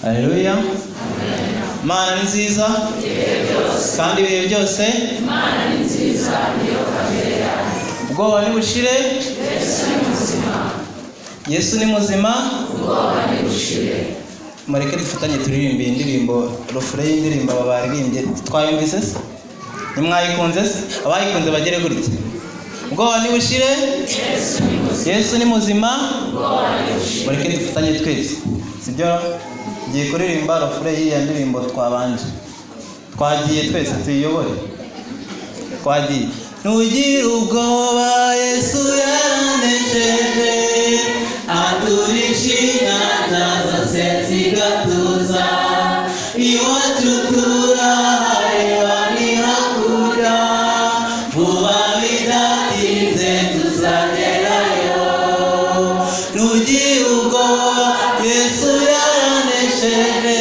Haleluya! Imana ni nziza kandi ibihe byose. Ubwoba nibushire, Yesu ni muzima. Mureke dufatanye turirimbe iyi ndirimbo, refrain y'indirimbo aba baririmbye. Twayumvise se? Ntimwayikunze se? Abayikunze bagere gutya. Ubwoba nibushire, Yesu ni muzima. Mureke dufatanye twese, sibyo? Ngiye kuririmba refrain y'iya ndirimbo twabanje. Twagiye twese, tuyiyobore. Twagiye. Ntugire ubwoba, Yesu yaranesheje, aturisha inyanja zose zigatuza. Iwacu turahareba ni hakurya, vuba bidatinze tuzagerayo. Ntugire ubwoba, Yesu yaranesheje,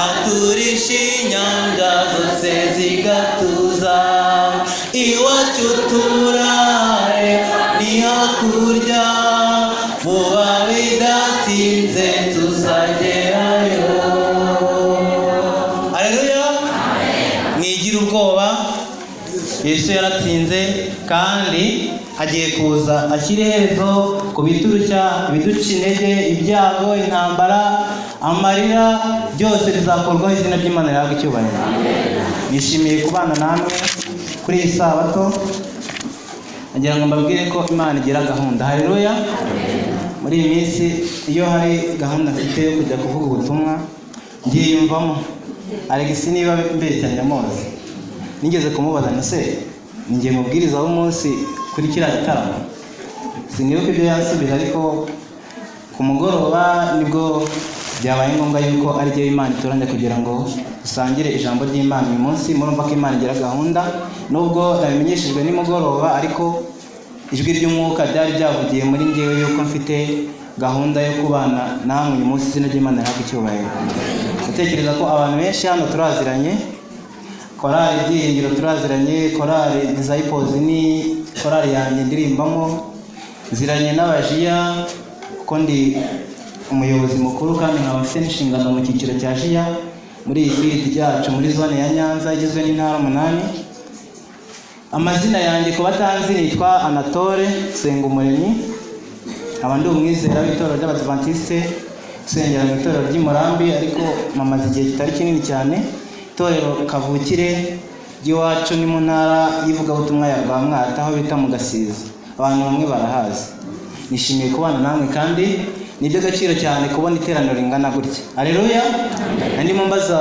aturisha inyanja zose zigatuza. Iwacu turareba ni hakurya, vuba bidatinze tuzagerayo. Haleluya! Mwigire ubwoba, Yesu yaratsinze kandi agiye kuza ashyira iherezo ku biturushya, ibiduca intege, ibyago, intambara, amarira, byose bizakorwaho. Izina ry'Imana rihabwa icyubahiro. Nishimiye kubana namwe kuri iyi sabato. Nagira ngo mbabwire ko Imana igira gahunda. Haleluya! Muri iyi minsi iyo hari gahunda mfite yo kujya kuvuga ubutumwa, ngiyumvamo. Alex, niba mbeshya nyamozi, nigeze kumubaza na se ni mubwiriza w'umunsi kuri kiriya gitaramo. Sinibuka ibyo yansubije, ariko ku mugoroba nibwo byabaye ngombwa yuko ari ryo Imana itoranya kugira ngo dusangire ijambo ry'Imana uyu munsi. Murumva ko Imana igira gahunda. Nubwo nabimenyeshejwe nimugoroba, ariko ijwi ry'umwuka ryari ryavugiye muri ngewe yuko mfite gahunda yo kubana namwe uyu munsi. Izina ry'Imana rihabwe icyubahiro. Ndatekereza ko abantu benshi hano turaziranye. Korali Ibyiringiro turaziranye, korali Disciples ni korali yanjye ndirimbamo, nziranye n'abajiya kuko ndi umuyobozi mukuru kandi nkaba mfite n'inshingano mu cyiciro cya jiya muri iyi field ryacu muri zone ya Nyanza igizwe n'intara 8. Amazina yanjye ku batanzi nitwa Anatole Nsengumuremyi, nkaba ndi umwizera w'itorero ry'Abadivantiste, usengera mu itorero ry'i Murambi, ariko mamaze igihe kitari kinini cyane. Itorero kavukire ry'iwacu ni mu ntara y'ivugabutumwa ya Rwamwata, aho bita mu Gasiza, abantu bamwe barahazi. Nishimiye kubana namwe kandi ni iby'agaciro cyane kubona iteraniro ringana gutya. Aleluya! Ndimo mbaza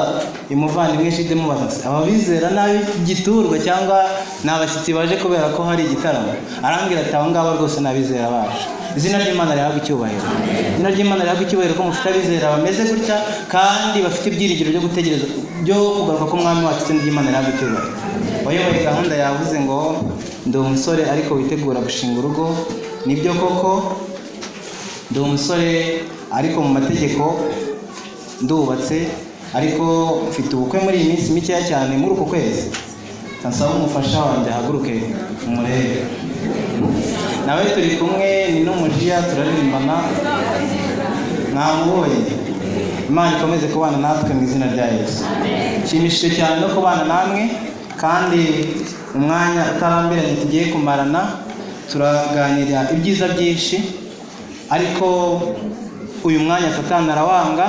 uyu muvandimwe Jide, mubaza nti: "Aba bizera nabi giturwa cyangwa ni abashyitsi baje kubera ko hari igitaramo?" Arambwira ati: "Abo ngabo rwose ni abizera bacu." Izina ry'Imana rihabwa icyubahiro. Izina ry'Imana rihabwa icyubahiro ko mufite abizera bameze gutya kandi bafite ibyiringiro byo gutegereza, byo kugaruka k'Umwami wacu. Izina ry'Imana rihabwa icyubahiro. Wayoboye gahunda yavuze ngo ndi umusore ariko witegura gushinga urugo. Nibyo koko, ndi umusore, ariko mu mategeko ndubatse, ariko mfite ubukwe muri iyi minsi mikeya cyane, muri uku kwezi. Nsaba umufasha wanjye ahaguruke mumurebe. Nawe turi kumwe, ni n'umujiya, turaririmbana, mwamubonye. Imana ikomeze kubana natwe mu izina rya Yesu. Nshimishijwe cyane no kubana namwe, kandi umwanya utarambiranye tugiye kumarana turaganira ibyiza byinshi. Ariko uyu mwanya Satani arawanga,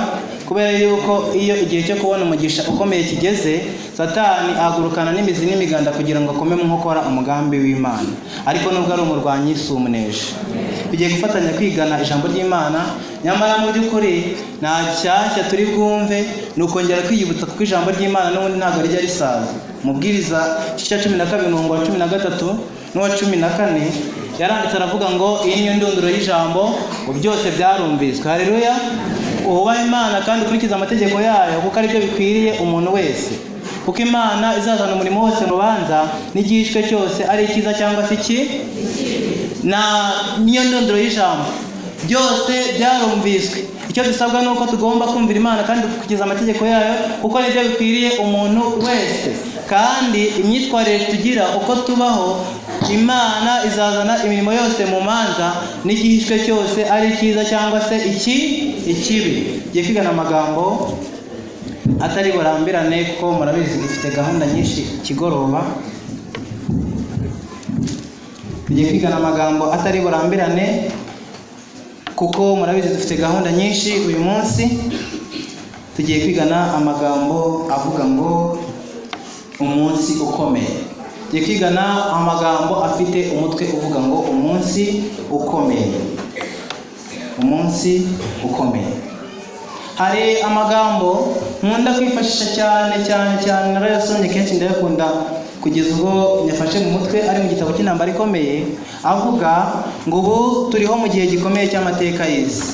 kubera yuko iyo igihe cyo kubona umugisha ukomeye kigeze, Satani ahagurukana n'imizi n'imiganda kugira ngo akome mu nkokora umugambi w'Imana. Ariko nubwo ari umurwanyi, si umuneshi. Tugiye gufatanya kwigana ijambo ry'Imana. Nyamara mu by'ukuri nta nshyashya turi bwumve, ni ukongera kwiyibutsa, kuko ijambo ry'Imana n'ubundi ntabwo rijya risaza. Umubwiriza igice cya 12, umurongo wa 13 n'uwa 14, yaranditse aravuga ngo: "Iyi niyo ndunduro y'ijambo, ngo byose byarumviswe." Haleluya! Wubahe Imana kandi ukurikize amategeko yayo, kuko aribyo bikwiriye umuntu wese, kuko Imana izazana umurimo wose mu rubanza n'igihishwe cyose, ari icyiza cyangwa se iki. Na niyo ndunduro y'ijambo, byose byarumviswe. Icyo dusabwa ni uko tugomba kumvira Imana kandi dukurikiza amategeko yayo, kuko nibyo bikwiriye umuntu wese. Kandi imyitwarire tugira, uko tubaho. Imana izazana imirimo yose mu manza, n'igihishwe cyose ari cyiza cyangwa se ikibi. Tugiye kwigana amagambo atari burambirane kuko murabizi dufite gahunda nyinshi kigoroba. Tugiye kwigana amagambo atari burambirane kuko murabizi dufite gahunda nyinshi uyu munsi. Tugiye kwigana amagambo avuga ngo umunsi ukomeye. Tugiye kwigana amagambo afite umutwe uvuga ngo umunsi ukomeye. Umunsi ukomeye. Hari amagambo nkunda kwifashisha cyane cyane cyane, narayasomye kenshi ndayakunda kugeza ubwo nyafashe mu mutwe, ari mu gitabo cy'intambara ikomeye, avuga ngo ubu turiho mu gihe gikomeye cy'amateka y'isi.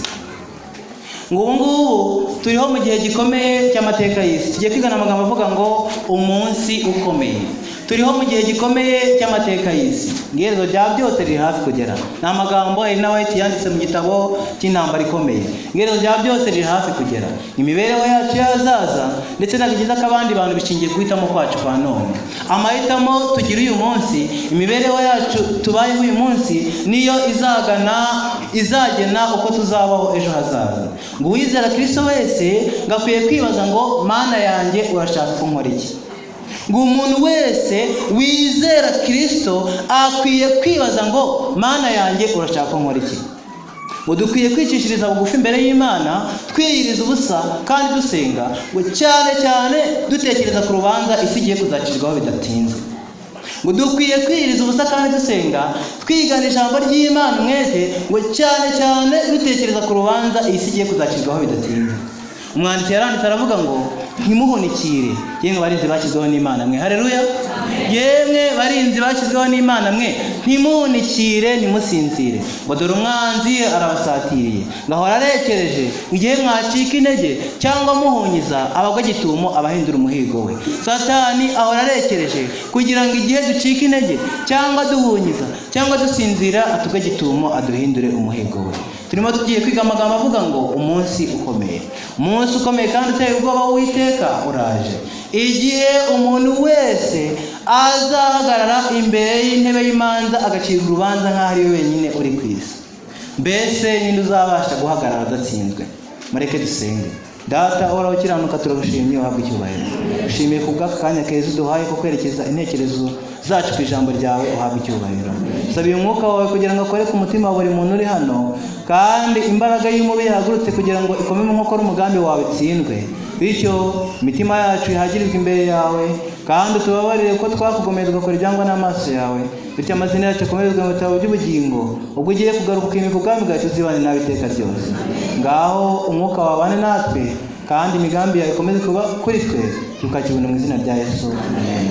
Ngo ubu ngubu turiho mu gihe gikomeye cy'amateka y'isi. Tugiye kwigana amagambo avuga ngo umunsi ukomeye. Turiho mu gihe gikomeye cy'amateka y'isi, iherezo rya byose riri hafi kugera. Ni amagambo Elena White yanditse mu gitabo cy'intambara ikomeye. Iherezo rya byose riri hafi kugera. Imibereho yacu y'ahazaza ndetse n'agakiza k'abandi bantu bishingiye guhitamo kwacu kwa none. Amahitamo tugira uyu munsi, imibereho yacu tubayeho uyu munsi, niyo izagena uko tuzabaho ejo hazaza. Ngo uwizera Kristo wese ngakwiye kwibaza ngo Mana yanjye urashaka ko nkora iki? Ngo umuntu wese wizera Kristo akwiye kwibaza ngo Mana yanjye urashaka ko nkora iki? Ngo dukwiye kwicishiriza bugufi imbere y'Imana, twiyiriza ubusa kandi dusenga, ngo cyane cyane dutekereza ku rubanza isi igiye kuzacirwaho bidatinze. Ngo dukwiye kwiyiriza ubusa kandi dusenga, twigana ijambo ry'Imana umwete, ngo cyane cyane dutekereza ku rubanza isi igiye kuzacirwaho bidatinze. Umwanditsi yaranditse aravuga ngo ntimuhunikire, yemwe barinzi bashyizweho n'Imana mwe. Haleluya! Yemwe barinzi bashyizweho n'Imana mwe, ntimuhunikire, ntimusinzire, ngo dore umwanzi arabasatiriye, ngahora arekereje, igihe mwacika intege cyangwa muhunyiza, abagwa gitumo abahindura umuhigo we. Satani ahora arekereje kugira ngo igihe ducika intege cyangwa duhunyiza cyangwa dusinzira, atugwe gitumo aduhindure umuhigo we. Turimo tugiye kwiga amagambo avuga ngo umunsi ukomeye. Umunsi ukomeye kandi uteye ubwoba w'Uwiteka uraje. Igihe umuntu wese azahagarara imbere y'intebe y'imanza agacirwa urubanza nk'aho ari we wenyine uri ku isi. Mbese ninde uzabasha guhagarara adatsinzwe? Mureke dusenge. Data uhoraho ukiranuka, turagushimye, uhabwe icyubahiro. Ushimiye ku bw'aka kanya keza uduhaye ko kwerekeza intekerezo zacu ku ijambo ryawe, uhabwe icyubahiro. Sabiye umwuka wawe kugira ngo akore ku mutima wa buri muntu uri hano, kandi imbaraga y'umubi yahagurutse kugira ngo ikome mu nkokora umugambi wawe itsindwe. Bityo imitima yacu ihagirizwe imbere yawe, kandi utubabarire ko twakugomeye tugakora ibyangwa n'amaso yawe. Bityo amazina yacu akomerezwe mu bitabo by'ubugingo, ubwo ugiye kugaruka ukimika ubwami bwawe tuzibane nawe iteka ryose. Ngaho umwuka wabane natwe, kandi imigambi yawe ikomeze kuba kuri twe, tukakibona mu izina rya Yesu. Amen.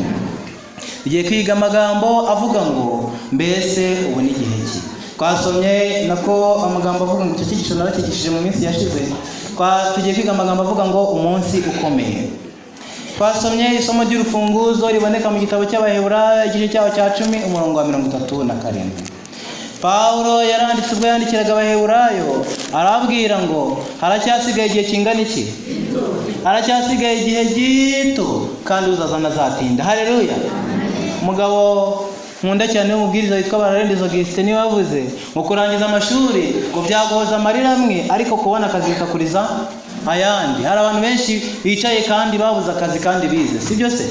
Tugiye kwiga amagambo avuga ngo mbese ubu ni igihe ki? Twasomye nako amagambo avuga ngo icyo cyigisho narakigishije mu minsi yashize. Tugiye kwiga amagambo avuga ngo umunsi ukomeye. Twasomye isomo ry'urufunguzo riboneka mu gitabo cy'Abaheburayo igice cyaho cya 10 umurongo wa 37. Paulo yaranditse ubwo yandikiraga Abaheburayo arababwira ngo haracyasigaye igihe kingana iki? Haracyasigaye igihe gito kandi uzaza azatinda. Haleluya! Umugabo nkunda cyane w'umubwiriza witwa Bararendezo Augustin niwe wavuze ngo kurangiza amashuri ngo byagoza amarira amwe, ariko kubona akazi bikakuriza ayandi. Hari abantu benshi bicaye kandi babuze akazi kandi bize, sibyo se?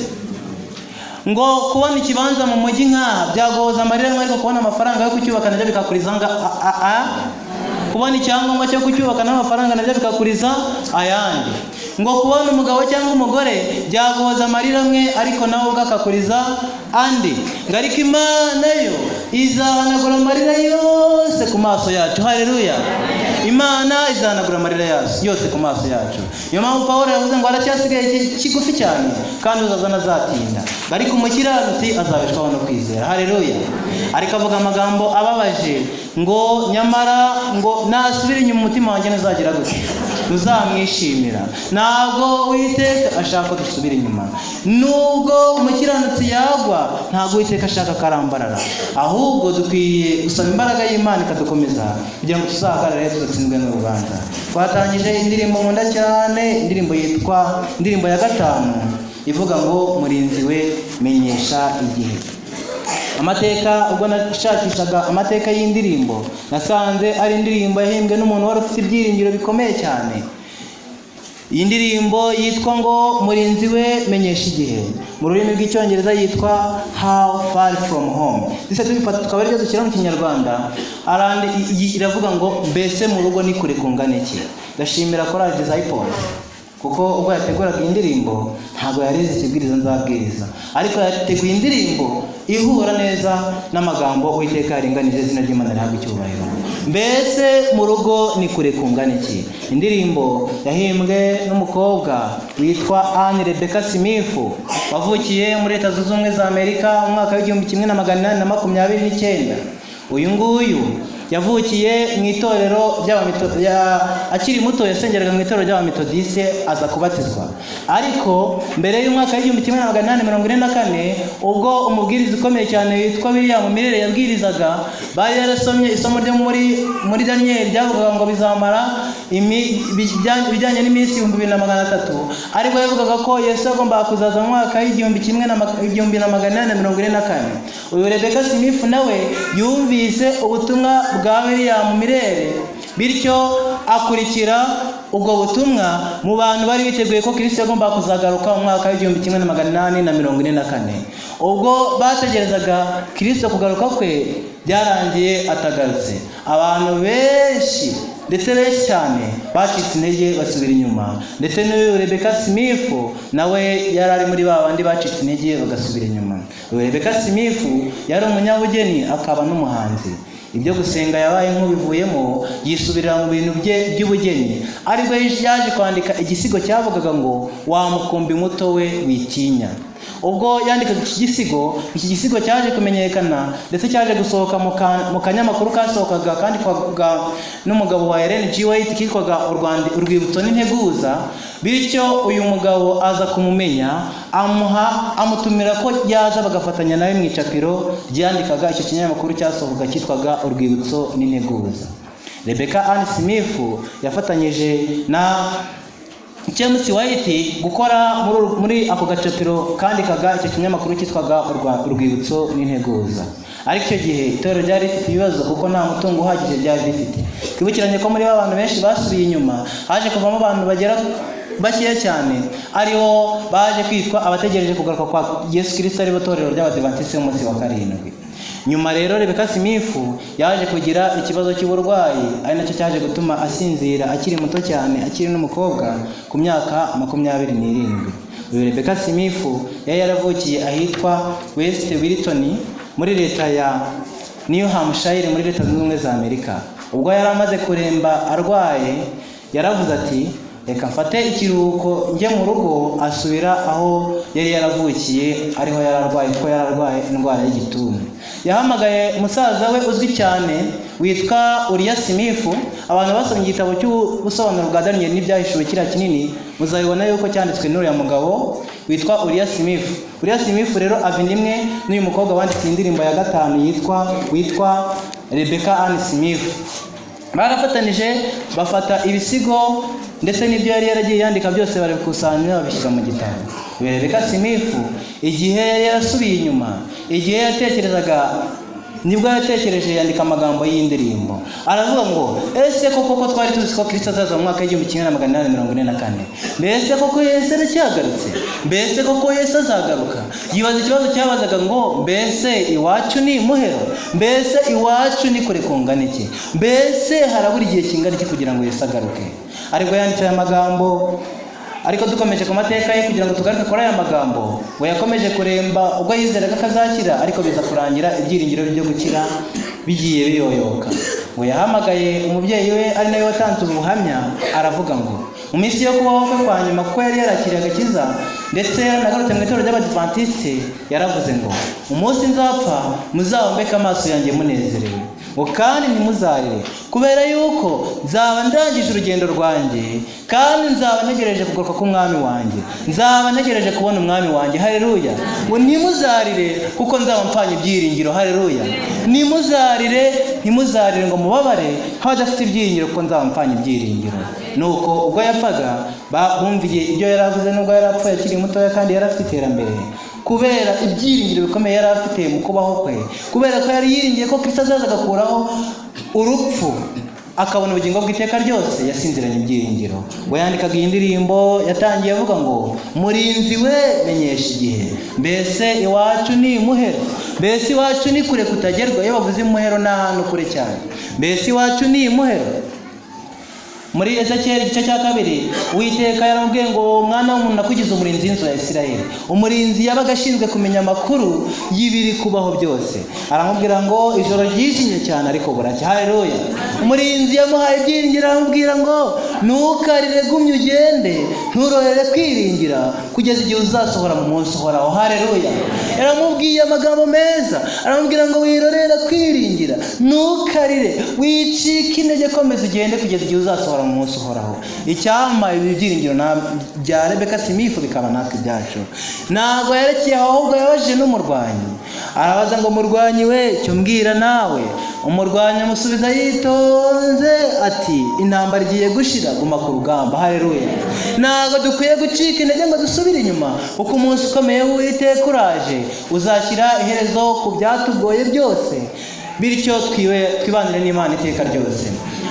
Ngo kubona ikibanza mu mujyi nkaha byagoza amarira amwe, ariko kubona amafaranga yo kucyubaka nabyo bikakuriza kubona icyangombwa cyo kucyubaka n'amafaranga nabyo bikakuriza ayandi. Ngo kubona umugabo cyangwa umugore byagoza amarira amwe, ariko nawe ubwo akakuriza andi. Ngo ariko Imana yo izahanagura amarira yose ku maso yacu. Haleluya! Imana izahanagura amarira yose ku maso yacu. Niyo mpamvu Pawulo yavuze ngo haracyasigaye igihe kigufi cyane kandi uzaza azatinda, ariko umukiranutsi azabeshwaho no kwizera. Haleluya! Ariko avuga amagambo ababaje ngo nyamara ngo nasubira inyuma umutima wanjye ntuzagira gute? Ntuzamwishimira. Ntabwo Uwiteka ashaka ko dusubira inyuma. Nubwo umukiranutsi yagwa, ntabwo Uwiteka ashaka karambarara, ahubwo dukwiye gusaba imbaraga y'Imana ikadukomeza kugira ngo tuzahagarare tudatsinzwe n'urubanza. Twatangije indirimbo nkunda cyane, indirimbo yitwa indirimbo ya 5 ivuga ngo murinzi we menyesha igihe. Amateka, ubwo nashakishaga amateka y'indirimbo, nasanze ari indirimbo yahimbwe n'umuntu wari ufite ibyiringiro bikomeye cyane. Iyi ndirimbo yitwa ngo "Murinzi we menyesha igihe", mu rurimi rw'Icyongereza yitwa "How Far From Home". Ndetse tubifata tukaba aribyo dushyira mu Kinyarwanda, iravuga ngo: "Mbese mu rugo ni kure kungana iki?" Ndashimira Korali Disciples, kuko ubwo yateguraga iyi ndirimbo ntabwo yarize ikibwiriza nzabwiriza, ariko yateguye indirimbo ihura neza n'amagambo Uwiteka yaringanije. Izina ry'Imana rihabwa icyubahiro. "Mbese mu rugo ni kure kungana iki?" Indirimbo yahimbwe n'umukobwa witwa Anne Rebecca Smith, wavukiye muri Leta Zunze Ubumwe za Amerika mu mwaka w'1829. Uyu nguyu yavukiye mu itorero akiri muto yasengeraga mu itorero ry'Abametodiste, aza kubatizwa. Ariko mbere y'umwaka w'1844, ubwo umubwiriza ukomeye cyane witwa William Miller yabwirizaga, bari yarasomye isomo ryo muri Daniyeli ryavugaga ngo bizamara ibijyanye n'iminsi 2300, ariko yavugaga ko Yesu yagombaga kuzaza mu mwaka w'igihumbi kimwe na 1844. Uyu Rebecca Smith nawe yumvise ubutumwa bwa William Miller, bityo akurikira ubwo butumwa mu bantu bari biteguye ko Kristo yagombaga kuzagaruka mu mwaka w'1844. Ubwo bategerezaga Kristo kugaruka kwe, byarangiye atagarutse. Abantu benshi, ndetse benshi cyane, bacitse intege basubira inyuma, ndetse n'uyu Rebecca Smith nawe yari ari muri ba bandi bacitse intege bagasubira inyuma. Uyu Rebecca Smith yari umunyabugeni akaba n'umuhanzi. Ibyo gusenga yabaye nk'ubivuyemo, yisubirira mu bintu bye by'ubugeni, aribwo yaje kwandika igisigo cyavugaga ngo: "Wa mukumbi muto we, witinya." Ubwo yandikaga iki gisigo, iki gisigo cyaje kumenyekana, ndetse cyaje gusohoka mu kanyamakuru kasohokaga kandikwaga n'umugabo wa Ellen G. White kitwaga Urwibutso n'Integuza. Bityo uyu mugabo aza kumumenya, amutumira ko yaza bagafatanya nawe mu icapiro ryandikaga icyo kinyamakuru cyasohokaga cyitwaga Urwibutso n'Integuza. Rebecca Ann Smith yafatanyije na James White gukora muri ako gacapiro kandikaga icyo kinyamakuru cyitwaga Urwibutso n'Integuza. Ariko icyo gihe itorero ryari rifite ibibazo, kuko nta mutungo uhagije ryari rifite. Twibukiranye ko muri ba bantu benshi basubiye inyuma haje kuvamo abantu bagera bakeya cyane, aribo baje kwitwa abategereje kugaruka kwa Yesu Kirisito, aribo torero ry'Abadivantisiti b'umunsi wa karindwi. Nyuma rero Rebecca Smith yaje kugira ikibazo cy'uburwayi, ari nacyo cyaje gutuma asinzira akiri muto cyane, akiri n'umukobwa ku myaka 27. Uyu Rebecca Smith yari yaravukiye ahitwa West Wilton muri leta ya New Hampshire, muri Leta Zunze Ubumwe za Amerika. Ubwo yari amaze kuremba arwaye, yaravuze ati: "Reka mfate ikiruhuko njye mu rugo." Asubira aho yari yaravukiye, ariho yari arwaye, kuko yari arwaye indwara y'igituntu. Yahamagaye musaza we uzwi cyane witwa Uriya Smith. Abantu basomye igitabo cy'ubusobanuro bwa Daniel n'Ibyahishuwe, kiriya kinini, muzabibona yuko cyanditswe n'uriya mugabo witwa Uriya Smith. Uriya Smith rero ava inda imwe n'uyu mukobwa wanditse indirimbo ya gatanu witwa Rebecca Ann Smith. Barafatanije bafata ibisigo ndetse n'ibyo yari yaragiye yandika byose, barabikusanya babishyira mu gitabo. Uyu Rebecca Smith, igihe yari yarasubiye inyuma, igihe yatekerezaga, nibwo yatekereje yandika amagambo y'indirimbo. Aravuga ngo: "Ese koko ko twari tuzi ko Kristo azaza mu mwaka w'1844, mbese koko Yesu aracyagarutse? Mbese koko Yesu azagaruka?" Yibaza ikibazo cyabazaga ngo: "Mbese iwacu ni imuhero? Mbese iwacu ni kure kungana iki? Mbese harabura igihe kingana iki kugira ngo Yesu agaruke?" Ariko yanditse aya magambo. Ariko dukomeje ku mateka ye kugira ngo tugaruke kuri aya magambo, ngo yakomeje kuremba ubwo yizeraga ko azakira, ariko biza kurangira ibyiringiro byo gukira bigiye biyoyoka. Ngo yahamagaye umubyeyi we, ari nawe watanze ubuhamya, aravuga ngo mu minsi yo kubaho kwe kwa nyuma, kuko yari yarakiriye agakiza ndetse yaranagarutse mu itorero ry'Abadivantisite, yaravuze ngo: "Umunsi nzapfa muzahombeke amaso yanjye munezerewe, ngo kandi ntimuzarire, kubera yuko nzaba ndangije urugendo rwanjye, kandi nzaba ntegereje kugaruka k'umwami wanjye, nzaba ntegereje kubona umwami wanjye." Haleluya! Ngo ntimuzarire kuko nzaba mpfanye ibyiringiro. Haleluya! Ntimuzarire, ntimuzarire ngo mubabare nk'abadafite ibyiringiro, kuko nzaba mpfanye ibyiringiro. Nuko ubwo yapfaga, bumviye ibyo yari avuze, nubwo yari apfuye akiri mutoya kandi yari afite iterambere. Kubera ibyiringiro bikomeye yari afite mu kubaho kwe, kubera ko yari yiringiye ko Kristo azaza agakuraho urupfu akabona ubugingo bw'iteka ryose, yasinziranye ibyiringiro. Ngo yandikaga iyi ndirimbo, yatangiye avuga ngo: "Murinzi we, menyesha igihe, mbese iwacu ni imuhero? Mbese iwacu ni kure kutagerwa?" Iyo bavuze imuhero ni ahantu kure cyane. Mbese iwacu ni imuhero? Muri Ezekiyeli igice cya 2, Uwiteka yaramubwiye ngo: "Mwana w'umuntu, nakugize umurinzi w'inzu ya Isirayeli." Umurinzi yabaga ashinzwe kumenya amakuru y'ibiri kubaho byose. Aramubwira ngo: "Ijoro ryijimye cyane, ariko buracya." Haleluya! Umurinzi yamuhaye ibyiringiro, aramubwira ngo: "Ntukarire, gumya ugende, nturorere kwiringira kugeza igihe uzasohora mu munsi uhoraho." Haleluya! Yaramubwiye amagambo meza, aramubwira ngo: "Wirorere kwiringira, ntukarire, wicike intege, komeza ugende kugeza igihe uzasohora mu munsi uhoraho." Icyampa ibi byiringiro bya Rebeka Simifu bikaba natwe ibyacu. Ntabwo yerekeye aho, ahubwo yabajije n'umurwanyi, arabaza ngo: "Murwanyi we, cyo mbwira nawe." Umurwanyi amusubiza yitonze ati: "Intambara igiye gushira, guma ku rugamba." Haleluya! Ntabwo dukwiye gucika intege ngo dusubire inyuma, kuko umunsi ukomeye w'Uwiteka uraje, uzashyira iherezo ku byatugoye byose, bityo twibanire n'Imana iteka ryose.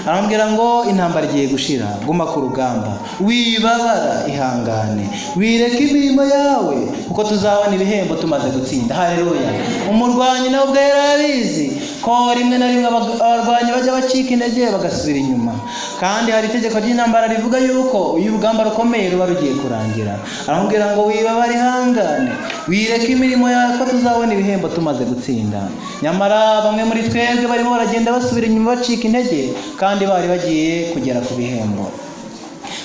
Aramubwira ngo: "Intambara igiye gushira, guma ku rugamba, wibabara, ihangane, wireke imirimo yawe, kuko tuzabona ibihembo tumaze gutsinda." Haleluya! Umurwanyi nawe ubwe yari abizi ko rimwe na rimwe abarwanyi bajya bacika intege bagasubira inyuma, kandi hari itegeko ry'intambara rivuga yuko iyo urugamba rukomeye ruba rugiye kurangira. Aramubwira ngo: "Wibabara, ihangane, wireke imirimo yawe, ko tuzabona ibihembo tumaze gutsinda." Nyamara bamwe muri twebwe barimo baragenda basubira inyuma, bacika intege, kandi bari bagiye kugera ku bihembo.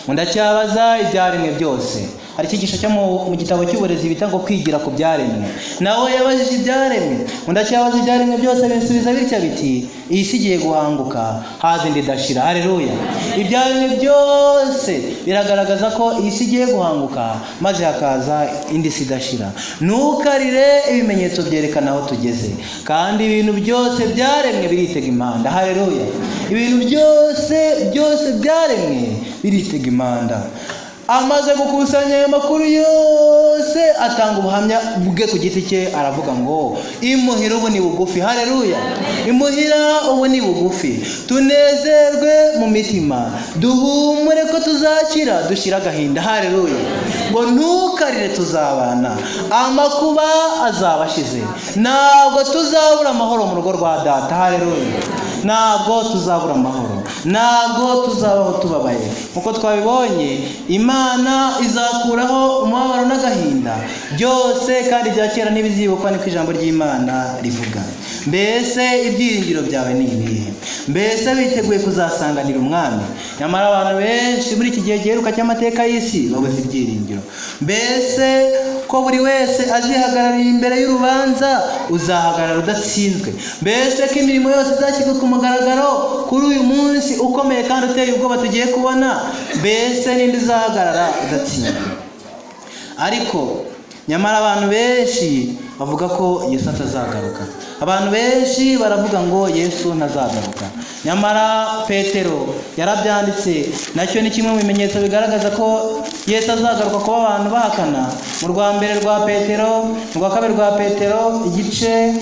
Ngo: "Ndacyabaza ibyaremwe byose." Hari icyigisho cyo mu gitabo cy'uburezi bita ngo kwigira ku byaremwe. Nawe yabajije ibyaremwe ngo: "Ndacyabaza ibyaremwe byose, binsubiza bitya biti: 'Iyi si igiye guhanguka, haza indi idashira.'" Haleluya! Ibyaremwe byose biragaragaza ko iyi si igiye guhanguka, maze hakaza indi si idashira. Ntukarire, ibimenyetso byerekana aho tugeze, kandi ibintu byose byaremwe biritega impanda. Haleluya! Ibintu byose byose byaremwe biritega impanda. Amaze gukusanya ayo makuru yose, atanga ubuhamya bwe ku giti cye, aravuga ngo: "Imuhira ubu ni bugufi." Haleluya! Imuhira ubu ni bugufi, tunezerwe mu mitima, duhumure ko tuzakira, dushyire agahinda. Haleluya! Ngo: "Ntukarire, tuzabana, amakuba azaba ashize, ntabwo tuzabura amahoro mu rugo rwa Data." Haleluya! Ntabwo tuzabura amahoro, ntabwo tuzabaho tubabaye. Nkuko twabibonye, Imana izakuraho umubabaro n'agahinda byose, kandi ibya kera ntibizibukwa, niko ijambo ry'Imana rivuga. Mbese ibyiringiro byawe ni ibihe? Mbese biteguye kuzasanganira Umwami? Nyamara abantu benshi muri iki gihe giheruka cy'amateka y'isi babuze ibyiringiro. Mbese ko buri wese azihagararira imbere y'urubanza, uzahagarara udatsinzwe? Mbese ko imirimo yose izashyirwa ku mugaragaro kuri uyu munsi ukomeye kandi uteye ubwoba tugiye kubona, mbese ninde uzahagarara udatsinzwe? Ariko nyamara abantu benshi bavuga ko Yesu atazagaruka. Abantu benshi baravuga ngo Yesu ntazagaruka. Nyamara Petero yarabyanditse, nacyo ni kimwe mu bimenyetso bigaragaza ko Yesu azagaruka, kuba abantu bahakana. Mu rwa mbere rwa Petero, mu rwa kabiri rwa Petero, igice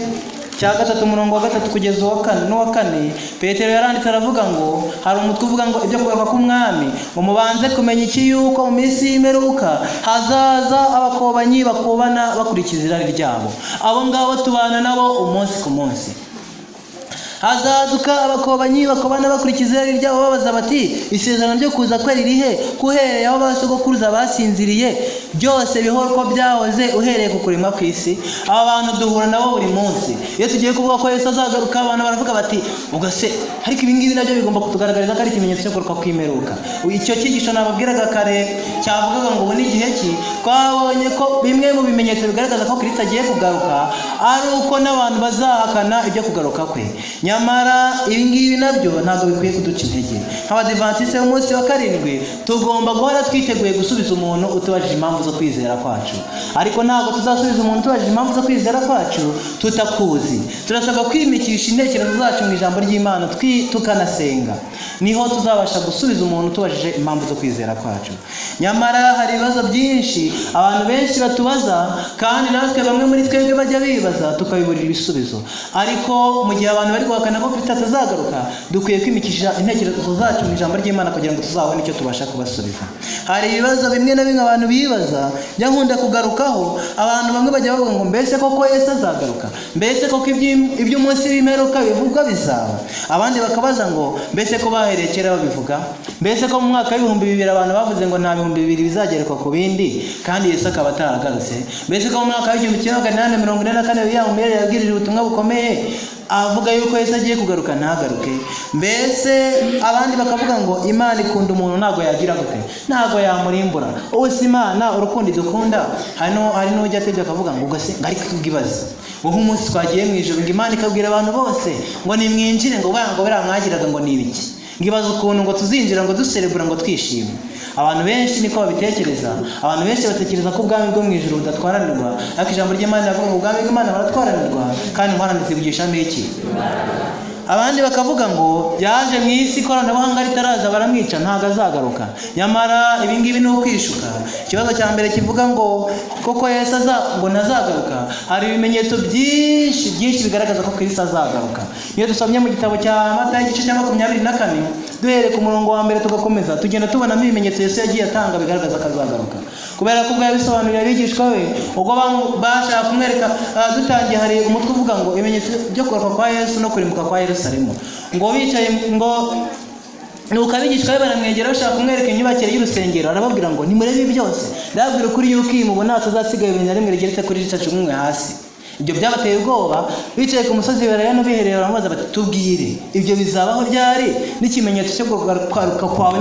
cya 3, umurongo wa 3 kugeza uwa kane n'uwa kane, Petero yaranditse aravuga ngo, hari umutwe uvuga ngo ibyo kugaruka k'Umwami, ngo: "Mubanze kumenya iki, yuko mu minsi y'imperuka hazaza abakobanyi bakobana bakurikiza irari ryabo." Abo ngabo tubana nabo umunsi ku munsi. "Hazaduka abakobanyi bakobana bakurikiza irari ryabo, babaza bati: 'Isezerano ryo kuza kwe ririhe? Ko uhereye aho ba sogokuruza basinziriye byose bihora uko byahoze uhereye ku kuremwa kw'isi?'" Aba bantu duhura nabo buri munsi. Iyo tugiye kuvuga ko Yesu azagaruka, abantu baravuga bati: "Ubwo se?" Ariko ibi ngibi nabyo bigomba kutugaragariza ko ari ikimenyetso cyo kugaruka kw'imperuka. Icyo cyigisho nababwiraga kare cyavugaga ngo ubu ni igihe ki, twabonye ko bimwe mu bimenyetso bigaragaza ko Kristo agiye kugaruka ari uko n'abantu bazahakana ibyo kugaruka kwe. Nyamara ibi ngibi nabyo ntabwo bikwiye kuduca intege. Nk'Abadivantisite b'umunsi wa karindwi, tugomba guhora twiteguye gusubiza umuntu utubajije impamvu zo kwizera kwacu. Ariko ntabwo tuzasubiza umuntu utubajije impamvu zo kwizera kwacu tutakuzi. Turasabwa kwimikisha intekerezo zacu mu ijambo ry'Imana, tukanasenga, niho tuzabasha gusubiza umuntu utubajije impamvu zo kwizera kwacu. Nyamara Nyamara hari ibibazo byinshi abantu benshi batubaza, kandi natwe bamwe muri twebwe bajya bibaza tukabiburira ibisubizo. Ariko mu gihe abantu bari guhakana ko Kristo atazagaruka, dukwiye kwimikisha intekerezo zacu mu ijambo ry'Imana kugira ngo tuzabone icyo tubasha kubasubiza. Hari ibibazo bimwe na bimwe abantu bibaza, njya nkunda kugarukaho. Abantu bamwe bajya bavuga ngo mbese koko Yesu azagaruka? Mbese koko iby'umunsi w'imperuka bivugwa bizaba? Abandi bakabaza ngo mbese ko bahereye kera babivuga? Mbese ko mu mwaka w'2000 abantu bavuze ngo nta 2000 bizagerekwa ku bindi, kandi Yesu akaba ataragarutse? Mbese ko mu mwaka w'1844 William Miller yabwirije ubutumwa bukomeye avuga yuko Yesu agiye kugaruka ntagaruke? Mbese abandi bakavuga ngo Imana ikunda umuntu, ntago yagira gute, ntago yamurimbura. Ubu si Imana urukundo idukunda? Hari n'ujya atebya akavuga ngo ubwo se ariko ubwibaze ngo nk'umunsi twagiye mu ijuru, ngo Imana ikabwira abantu bose ngo nimwinjire, ngo banga ngo biriya mwagiraga ngo ni ibiki, ngibaza ukuntu ngo tuzinjira ngo duserebura ngo twishime. Abantu benshi niko babitekereza. Abantu benshi batekereza ko ubwami bwo mu ijuru budatwaranirwa, ariko ijambo ry'Imana rivuga ngo ubwami bw'Imana baratwaranirwa, kandi intwarane zibugishamo iki? Abandi bakavuga ngo yaje mu isi ikoranabuhanga ritaraza baramwica, ntago azagaruka. Nyamara ibi ngibi ni ukwishuka. Ikibazo cya mbere kivuga ngo koko Yesu ngo ntazagaruka, hari ibimenyetso byinshi byinshi bigaragaza ko Kristo azagaruka. Iyo dusomye mu gitabo cya Matayo igice cya 24 duhereye ku murongo wa mbere tugakomeza, tugenda tubonamo ibimenyetso Yesu yagiye atanga bigaragaza ko azagaruka. Kubera ko ubwo yabisobanuriye abigishwa be, ubwo bashaka kumwereka, dutangiye hari umutwe uvuga ngo ibimenyetso byo kugaruka kwa Yesu no kurimbuka kwa Yerusalemu. Ngo bicaye ngo nuko abigishwa be baramwegera bashaka kumwereka imyubakire y'urusengero, arababwira ngo nimurebe ibi byose, ndababwira ukuri yuko iyi mubona hatazasigaye ibintu na rimwe rigeretse kuri ricajugunywe hasi. Ibyo byabateye ubwoba. Bicaye ku musozi Elayono bihereye, baramubaza bati tubwire, ibyo bizabaho ryari? N'ikimenyetso cyo kugaruka kwawe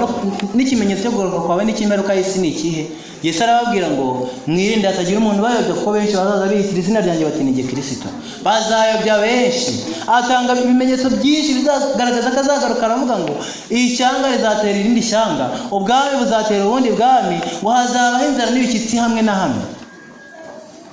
n'ikimenyetso cyo kugaruka kwawe n'icy'imperuka y'isi ni ikihe? Yesu arababwira ngo mwirinde hatagira umuntu ubayobya, kuko benshi bazaza biyitira izina ryanjye bati ni jye Kristo, bazayobya benshi. Atanga ibimenyetso byinshi bizagaragaza ko azagaruka. Aravuga ngo ishyanga rizatera irindi shyanga, ubwami buzatera ubundi bwami, ngo hazabaho inzara n'ibishyitsi hamwe na hamwe.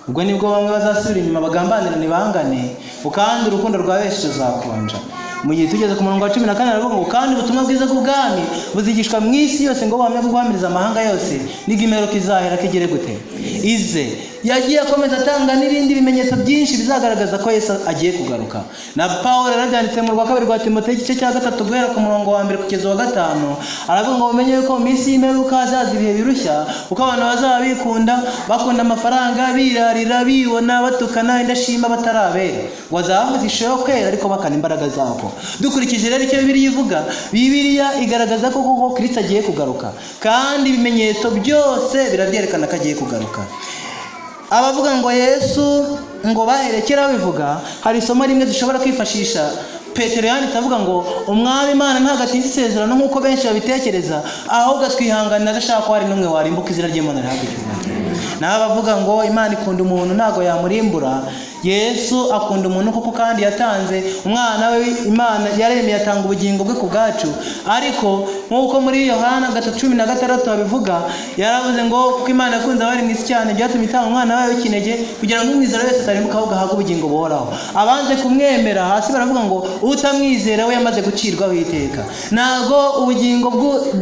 Ubwo nibwo bamwe bazasubira inyuma bagambanirane bangane, kandi urukundo rwa benshi ruzakonja. Mu gihe tugeze ku murongo wa 14 aravuga ngo kandi ubutumwa bwiza bw'ubwami buzigishwa mu isi yose, ngo buhamye guhamiriza amahanga yose, nibwo imperuka izahera ko igere gute ize. Yagiye akomeza atanga n'ibindi bimenyetso byinshi bizagaragaza ko Yesu agiye kugaruka. Na Pawulo yarabyanditse mu rwa kabiri rwa Timoteyo igice cya 3 guhera ku murongo wa 1 kugeza wa 5, aravuga ngo mumenye yuko mu minsi y'imperuka hazaza ibihe birushya, kuko abantu bazaba bikunda, bakunda amafaranga, birarira, bibona, batukana, indashima, batarabera, ngo bazaba bafite ishusho yo kwera ariko bakana imbaraga zabo. Dukurikije rero icyo Bibiliya ivuga, Bibiliya igaragaza ko koko Kristo agiye kugaruka, kandi ibimenyetso byose birabyerekana ko agiye kugaruka. Abavuga ngo Yesu ngo baherekera babivuga, hari isomo rimwe dushobora kwifashisha. Petero yanditse avuga ngo umwami Imana ntabwo atinze isezerano nk'uko benshi babitekereza, ahubwo atwihanganira adashaka ko hari n'umwe warimbuka, izina ry'Imana rihabwe icyubahiro. Naho abavuga ngo Imana ikunda umuntu ntabwo yamurimbura, Yesu akunda umuntu koko, kandi yatanze umwana we. Imana yaremeye atanga ubugingo bwe ku bwacu. Ariko nk'uko muri Yohana 3:16 babivuga, yaravuze ngo kuko Imana yakunze abari mu isi cyane, byatumye itanga umwana wayo w'ikinege kugira ngo umwizera wese atarimbuka ahubwo ahabwe ubugingo buhoraho. Abanze kumwemera hasi baravuga ngo utamwizera we yamaze gucirwaho iteka. Ntago ubugingo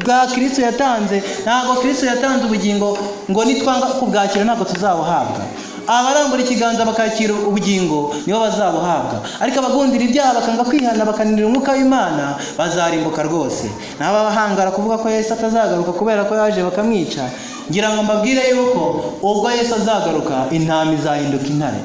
bwa Kristo yatanze, ntago Kristo yatanze ubugingo ngo nitwanga kubwakira ntabwo tuzabuhabwa. Abarambura ikiganza bakakira ubugingo nibo bazabuhabwa, ariko abagundira ibyaha bakanga kwihana bakanira umwuka w'Imana bazarimbuka rwose. Naho abahangara kuvuga ko Yesu atazagaruka kubera ko yaje bakamwica, ngira ngo mbabwire yuko ubwo Yesu azagaruka intama izahinduka intare.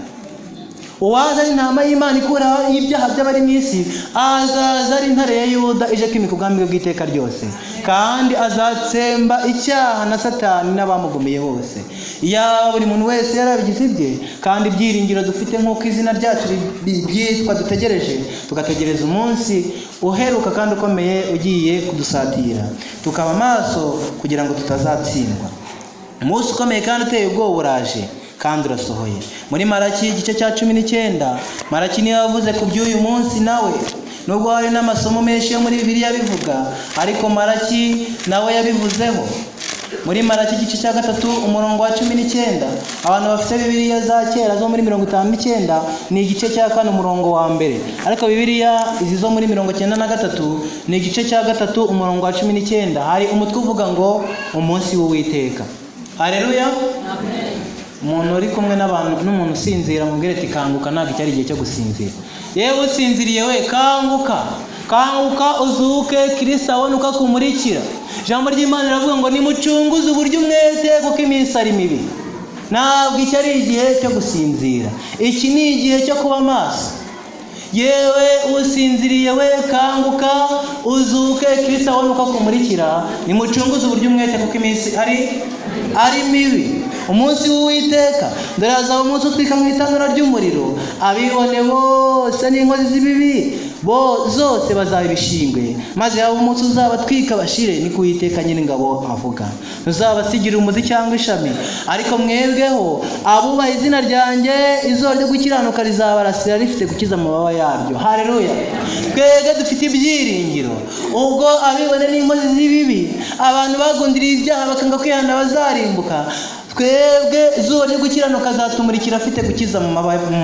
Uwaza ari intama y'Imana ikuraho ibyaha by'abari mu isi, azaza ari intare ya Yuda ije kwimika ubwami bwe bw'iteka ryose, kandi azatsemba icyaha na Satani n'abamugumiye bose. Yaba buri muntu wese yarabigize ibye, kandi ibyiringiro dufite nk'uko izina ryacu ryitwa dutegereje, tugategereza umunsi uheruka kandi ukomeye ugiye kudusatira, tukaba amaso kugira ngo tutazatsindwa. Umunsi ukomeye kandi uteye ubwoba uraje kandi urasohoye. Muri Malaki igice cya 19, Malaki niwe yavuze ku by'uyu munsi nawe, nubwo hari n'amasomo menshi yo muri Bibiliya bivuga, ariko Malaki nawe yabivuzeho. Muri Malaki igice cya 3 umurongo wa 19, abantu bafite Bibiliya za kera zo muri 59 ni igice cya 4 umurongo wa 1, ariko Bibiliya izi zo muri 93 ni igice cya 3 umurongo wa 19. Hari umutwe uvuga ngo umunsi w'Uwiteka. Haleluya. Amen. Umuntu uri kumwe n'abantu n'umuntu usinzira mubwire ati kanguka, ntabwo cyari igihe cyo gusinzira. Yewe usinziriye we, kanguka, kanguka uzuke, Kristo abone uko akumurikira. Ijambo ry'Imana riravuga ngo nimucunguze uburyo umwete kuko iminsi ari mibi. Ntabwo iki ari igihe cyo gusinzira, iki ni igihe cyo kuba maso. Yewe usinziriye we, kanguka uzuke, Kristo abone uko akumurikira. Nimucunguze uburyo umwete kuko iminsi ari mibi. Umunsi w'Uwiteka, dore hazaba umunsi utwika mu itanura ry'umuriro, abibone bose n'inkozi z'ibibi bo zose bazaba ibishingwe, maze haba umunsi uzabatwika bashire, niko Uwiteka Nyiringabo avuga. Ntuzabasigira umuzi cyangwa ishami, ariko mwebweho abubaha izina ryanjye, izuba ryo gukiranuka rizabarasira rifite gukiza amababa yaryo. Haleluya. Twebwe dufite ibyiringiro. Ubwo abibone n'inkozi z'ibibi, abantu bagundiriye ibyaha bakanga kwihana bazarimbuka, twebwe izuba ryo gukiranuka azatumurikira afite gukiza mu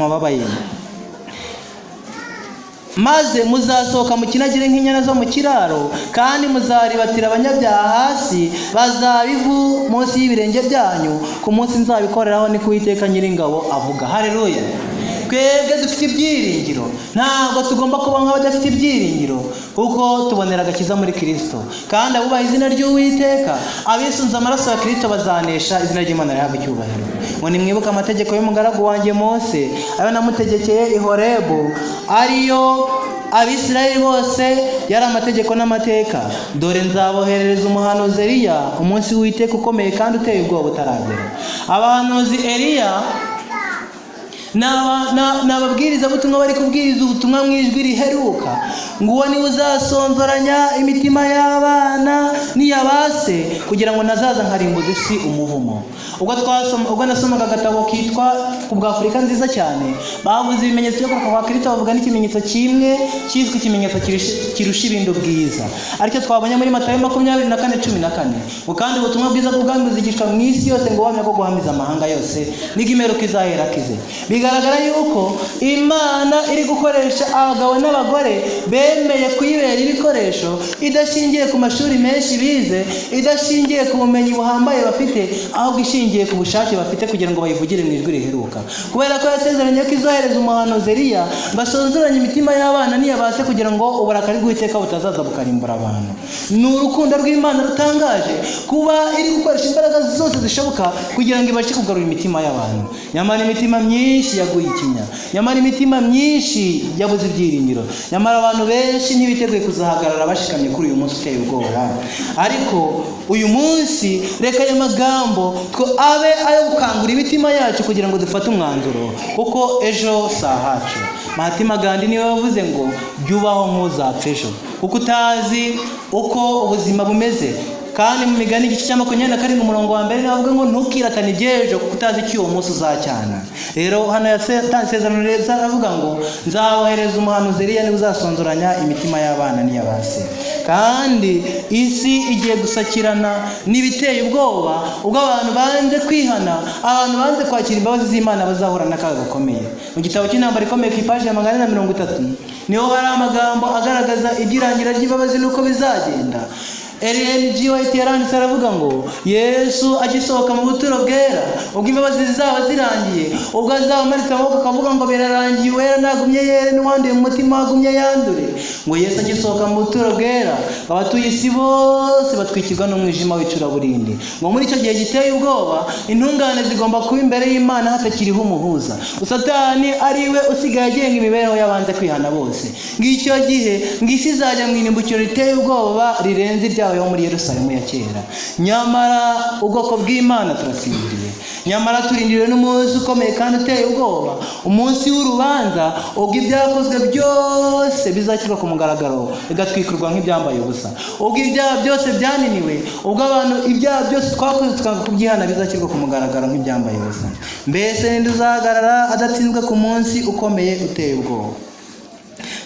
mababa ye. Maze muzasohoka mu kinagire nk'inyana zo mu kiraro, kandi muzaribatira abanyabyaha hasi, bazaba ivu munsi y'ibirenge byanyu ku munsi nzabikoreraho, niko Uwiteka Nyiringabo avuga. Haleluya. Twebwe dufite ibyiringiro, ntabwo tugomba kuba nk'abadafite ibyiringiro, kuko tubonera agakiza muri Kristo. Kandi abubaha izina ry'Uwiteka, abisunze amaraso ya Kristo bazanesha. Izina ry'Imana rihabwe icyubahiro. Ngo nimwibuke amategeko y'umugaragu wanjye Mose, ayo namutegekeye i Horebu, ariyo Abisirayeli bose yari amategeko n'amateka. Dore nzaboherereza umuhanuzi Eliya, umunsi w'Uwiteka ukomeye kandi uteye ubwoba utaragera. Abahanuzi Eliya n'ababwiriza butumwa bari kubwiriza ubutumwa mu ijwi riheruka, ngo uwo niwe uzasonzoranya imitima y'abana n'iyabase, kugira ngo nazaza nkarimbuza isi umuvumo. Ubwo nasomaga agatabo kitwa ku bwa Afurika nziza cyane, bavuze ibimenyetso byo kugaruka kwa Kristo, bavuga n'ikimenyetso kimwe cyitwa ikimenyetso kirusha ibindi ubwiza, aricyo twabonye muri Matayo 24:14. Ngo kandi ubutumwa bwiza bw'ubwami buzigishwa mu isi yose, ngo ubuhamya bwo guhamiza amahanga yose, nibwo imperuka izahera kize. Bigaragara yuko Imana iri gukoresha abagabo n'abagore bemeye kuyibera ibikoresho, idashingiye ku mashuri menshi bize, idashingiye ku bumenyi buhambaye bafite, ahubwo ishingiye ku bushake bafite kugira ngo bayivugire mu ijwi riheruka. Kubera ko yasezeranye ko izohereza umuhanuzi Eliya ngo asonzoranye imitima y'abana n'iyabase, kugira ngo uburakari bw'Uwiteka butazaza bukarimbura abantu. Ni urukundo rw'Imana rutangaje kuba iri gukoresha imbaraga zose zishoboka kugira ngo ibashe kugarura imitima y'abantu. Nyamara imitima myinshi yaguye ikinya, nyamara imitima myinshi yabuze ibyiringiro, nyamara abantu benshi ntibiteguye kuzahagarara bashikamye kuri uyu munsi uteye ubwoba. Ariko uyu munsi reka aya magambo two abe ayo gukangura imitima yacu kugira ngo dufate umwanzuro, kuko ejo si ahacu. Mahatma Gandhi niwe wavuze ngo jya ubaho nk'uzapfa ejo, kuko utazi uko ubuzima bumeze. Kandi mu Migani igice cya 27 umurongo wa 1 navuga ngo ntukiratane iby'ejo kuko utazi icyo uwo munsi uzacyana. Rero hano yatanze isezerano reza, aravuga ngo nzabohereza umuhanuzi Eliya, niwe uzasonzoranya imitima y'abana n'iy'abase. Kandi isi igiye gusakirana n'ibiteye ubwoba, ubwo abantu banze kwihana, abantu banze kwakira imbabazi z'Imana bazahura n'akaga gakomeye. Mu gitabo cy'intambara ikomeye ku ipaji ya 430 niho hari amagambo agaragaza iby'irangira ry'imbabazi n'uko bizagenda. Ellen G. White yaranditse aravuga ngo Yesu agisohoka mu buturo bwera, ubwo imbabazi zizaba zirangiye, ubwo azaba amanitse amaboko akavuga ngo birarangiye, uwera nagumye yere, n'uwanduye mu mutima agumye yandure. Ngo Yesu agisohoka mu buturo bwera, abatuye isi bose batwikirwa n'umwijima w'icuraburindi. Ngo muri icyo gihe giteye ubwoba, intungane zigomba kuba imbere y'Imana hatakiriho umuhuza. Satani ari we usigaye agenga imibereho y'abanze kwihana bose. Ng'icyo gihe ngo isi izajya mu irimbukiro riteye ubwoba rirenze iryawe yo muri Yerusalemu ya kera. Nyamara ubwoko bw'Imana turasinziriye, nyamara turindiriwe n'umunsi ukomeye kandi uteye ubwoba, umunsi w'urubanza, ubwo ibyakozwe byose bizashyirwa ku mugaragaro bigatwikurwa nk'ibyambaye ubusa, ubwo ibyaha byose byaniniwe, ubwo abantu ibyaha byose twakoze tukanga kubyihana bizashyirwa ku mugaragaro nk'ibyambaye ubusa. Mbese ninde uzahagarara adatsinzwe ku munsi ukomeye uteye ubwoba?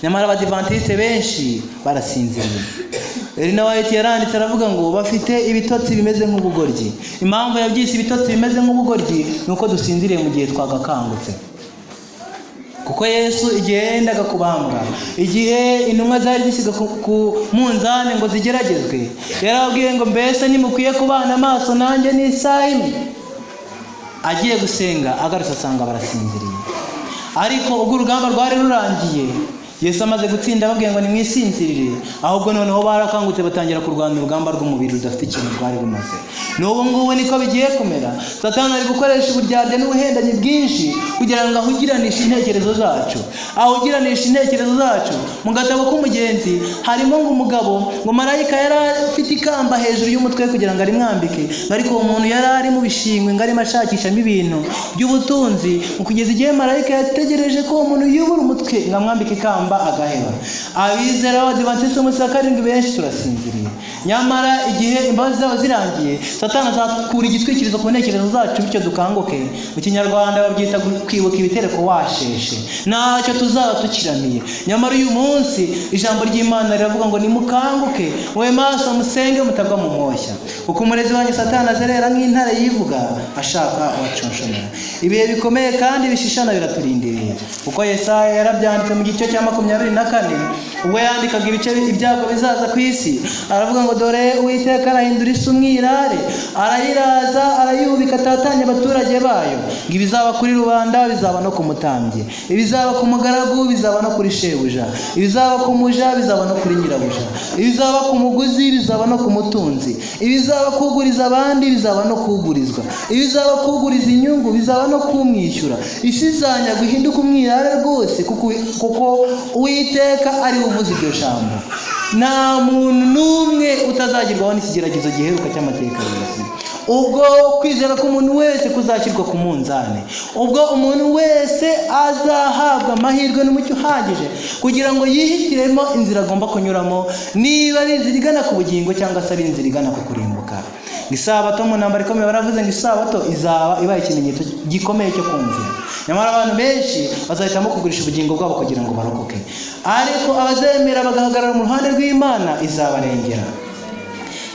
Nyamara Abadivantisite benshi barasinziriye. Elena White yaranditse aravuga ngo bafite ibitotsi bimeze nk'ubugoryi. Impamvu yabyise ibitotsi bimeze nk'ubugoryi ni uko dusinziriye mu gihe twagakangutse. Kuko Yesu igihe yendaga kubambwa, igihe intumwa zari zisiga ku munzani ngo zigeragezwe, yarababwiye ngo mbese nimukwiye kubana amaso nanjye n'isaha imwe. Agiye gusenga agarutse asanga barasinziriye. Ariko ubwo urugamba rwari rurangiye, Yesu amaze gutsinda ababwiye ngo nimwisinzirire, ahubwo noneho barakangutse batangira kurwana urugamba rw'umubiri rudafite ikintu rwari rumaze. N'ubu ngubu niko bigiye kumera. Satani ari gukoresha uburyarya n'ubuhendanyi bwinshi kugira ngo ahugiranishe intekerezo zacu. Ahugiranishe intekerezo zacu. Mu gatabo k'umugenzi harimo ngo umugabo ngo marayika yari afite ikamba hejuru y'umutwe kugira ngo arimwambike, ariko uwo muntu yari ari mu bishingwe ngo arimo ashakishamo ibintu by'ubutunzi, kugeza igihe marayika yategereje ko uwo muntu yubura umutwe ngo amwambike ikamba agaheba. Abizera b'Abadivantisiti b'umunsi wa karindwi benshi turasinziriye. Nyamara igihe imbabazi zabo zirangiye, Satani azakura igitwikirizo ku ntekerezo zacu, bityo dukanguke. Mu Kinyarwanda babyita kwibuka ibitereko washeshe. Ntacyo tuzaba tukiramiye. Nyamara uyu munsi ijambo ry'Imana riravuga ngo nimukanguke, mube maso, musenge mutagwa mu moshya, kuko umurezi wanyu Satani azerera nk'intare yivuga ashaka uwaconshomera. Ibihe bikomeye kandi bishishana biraturindiriye, kuko Yesaya yarabyanditse mu gice cya 24 ubwo yandikaga ibice ibyago bizaza ku isi, aravuga ngo dore Uwiteka arahindura isi umwirare, arayiraza, arayubika, atatanya abaturage bayo. Ngo ibizaba kuri rubanda bizaba no ku mutambyi, ibizaba ku mugaragu bizaba no kuri shebuja, ibizaba ku muja bizaba no kuri nyirabuja, ibizaba ku muguzi bizaba no ku mutunzi, ibizaba kuguriza abandi bizaba no kugurizwa, ibizaba kuguriza inyungu bizaba no kumwishyura. Isi izanyagwa ihinduke umwirare rwose, kuko Uwiteka ari we uvuze iryo jambo. Nta muntu n'umwe utazagirwaho n'ikigeragezo giheruka cy'amateka y'isi. Ubwo kwizera k'umuntu wese kuzashyirwa ku munzani, ubwo umuntu wese azahabwa amahirwe n'umucyo uhagije kugira ngo yihitiremo inzira agomba kunyuramo, niba ari inzira igana ku bugingo cyangwa se ari inzira igana ku kurimbuka. Isabato mu ntambara ikomeye baravuze ngo isabato izaba ibaye ikimenyetso gikomeye cyo kumvira. Nyamara abantu benshi bazahitamo kugurisha ubugingo bwabo kugira ngo barokoke, ariko abazemera bagahagarara mu ruhande rw'Imana izabarengera.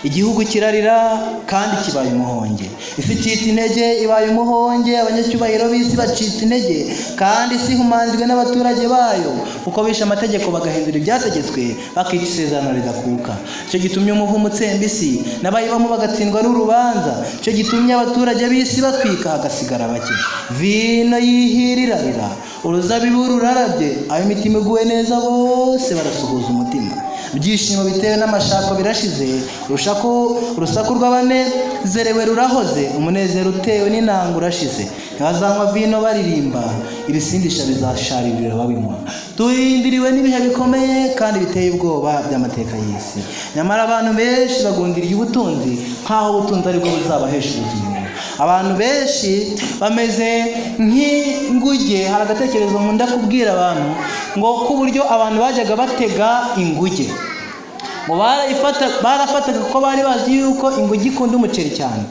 Igihugu kirarira kandi kibaye umuhonge, isi icitse intege ibaye umuhonge, abanyacyubahiro b'isi bacitse intege, kandi isi ihumanijwe n'abaturage bayo, kuko bishe amategeko bagahindura ibyategetswe, bakica isezerano ridakuka. Icyo gitumye umuvumo utsemba isi, n'abayibamo bagatsindwa n'urubanza. Icyo gitumye abaturage b'isi batwika hagasigara bake. Vino yihirirarira, uruzabibu rurarabye, aho imitima iguwe neza bose barasuhuza umutima. Ibyishimo bitewe n'amashako birashize, urusaku rw'abanezerewe rurahoze, umunezero utewe n'inanga urashize. Ntibazanywa vino baririmba, ibisindisha bizasharirira babinywa. Turindiriwe n'ibihe bikomeye kandi biteye ubwoba by'amateka y'isi. Nyamara abantu benshi bagundiriye ubutunzi nk'aho ubutunzi aribwo buzabahesha ubugingo. Abantu benshi bameze nk'inguge. Hari agatekerezo nkunda kubwira abantu ngo k'uburyo abantu bajyaga batega inguge, ngo barafataga kuko bari bazi yuko inguge ikunda umuceri cyane.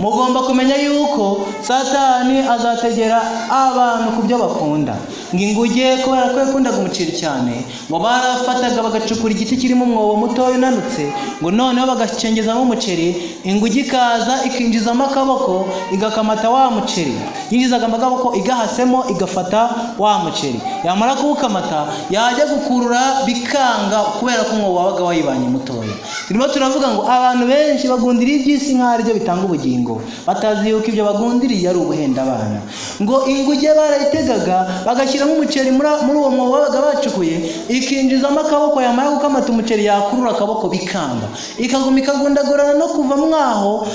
Mugomba kumenya yuko Satani azategera abantu ku byo bakunda. Ngo inguge kubera ko yakundaga umuceri cyane, ngo barafataga bagacukura igiti kirimo umwobo mutoya unanutse, ngo noneho bagacengezamo umuceri, inguge ikaza ikinjizamo akaboko igakamata wa muceri. Yinjizaga akaboko igahasemo igafata wa muceri, yamara kuwukamata yajya gukurura bikanga kubera ko umwobo wabaga wayibanye mutoya. Turimo turavuga ngo abantu benshi bagundiriye iby'isi nk'aho aribyo bitanga ubugingo, batazi yuko ibyo bagundiriye ari ubuhenda abana. Ngo inguge barayitegaga bagashyiramo umuceri muri uwo mwobo babaga bacukuye, ikinjizamo akaboko, yamara gukamata umuceri yakurura akaboko bikanga, ikaguma ikagundagurana no kuva mwaho,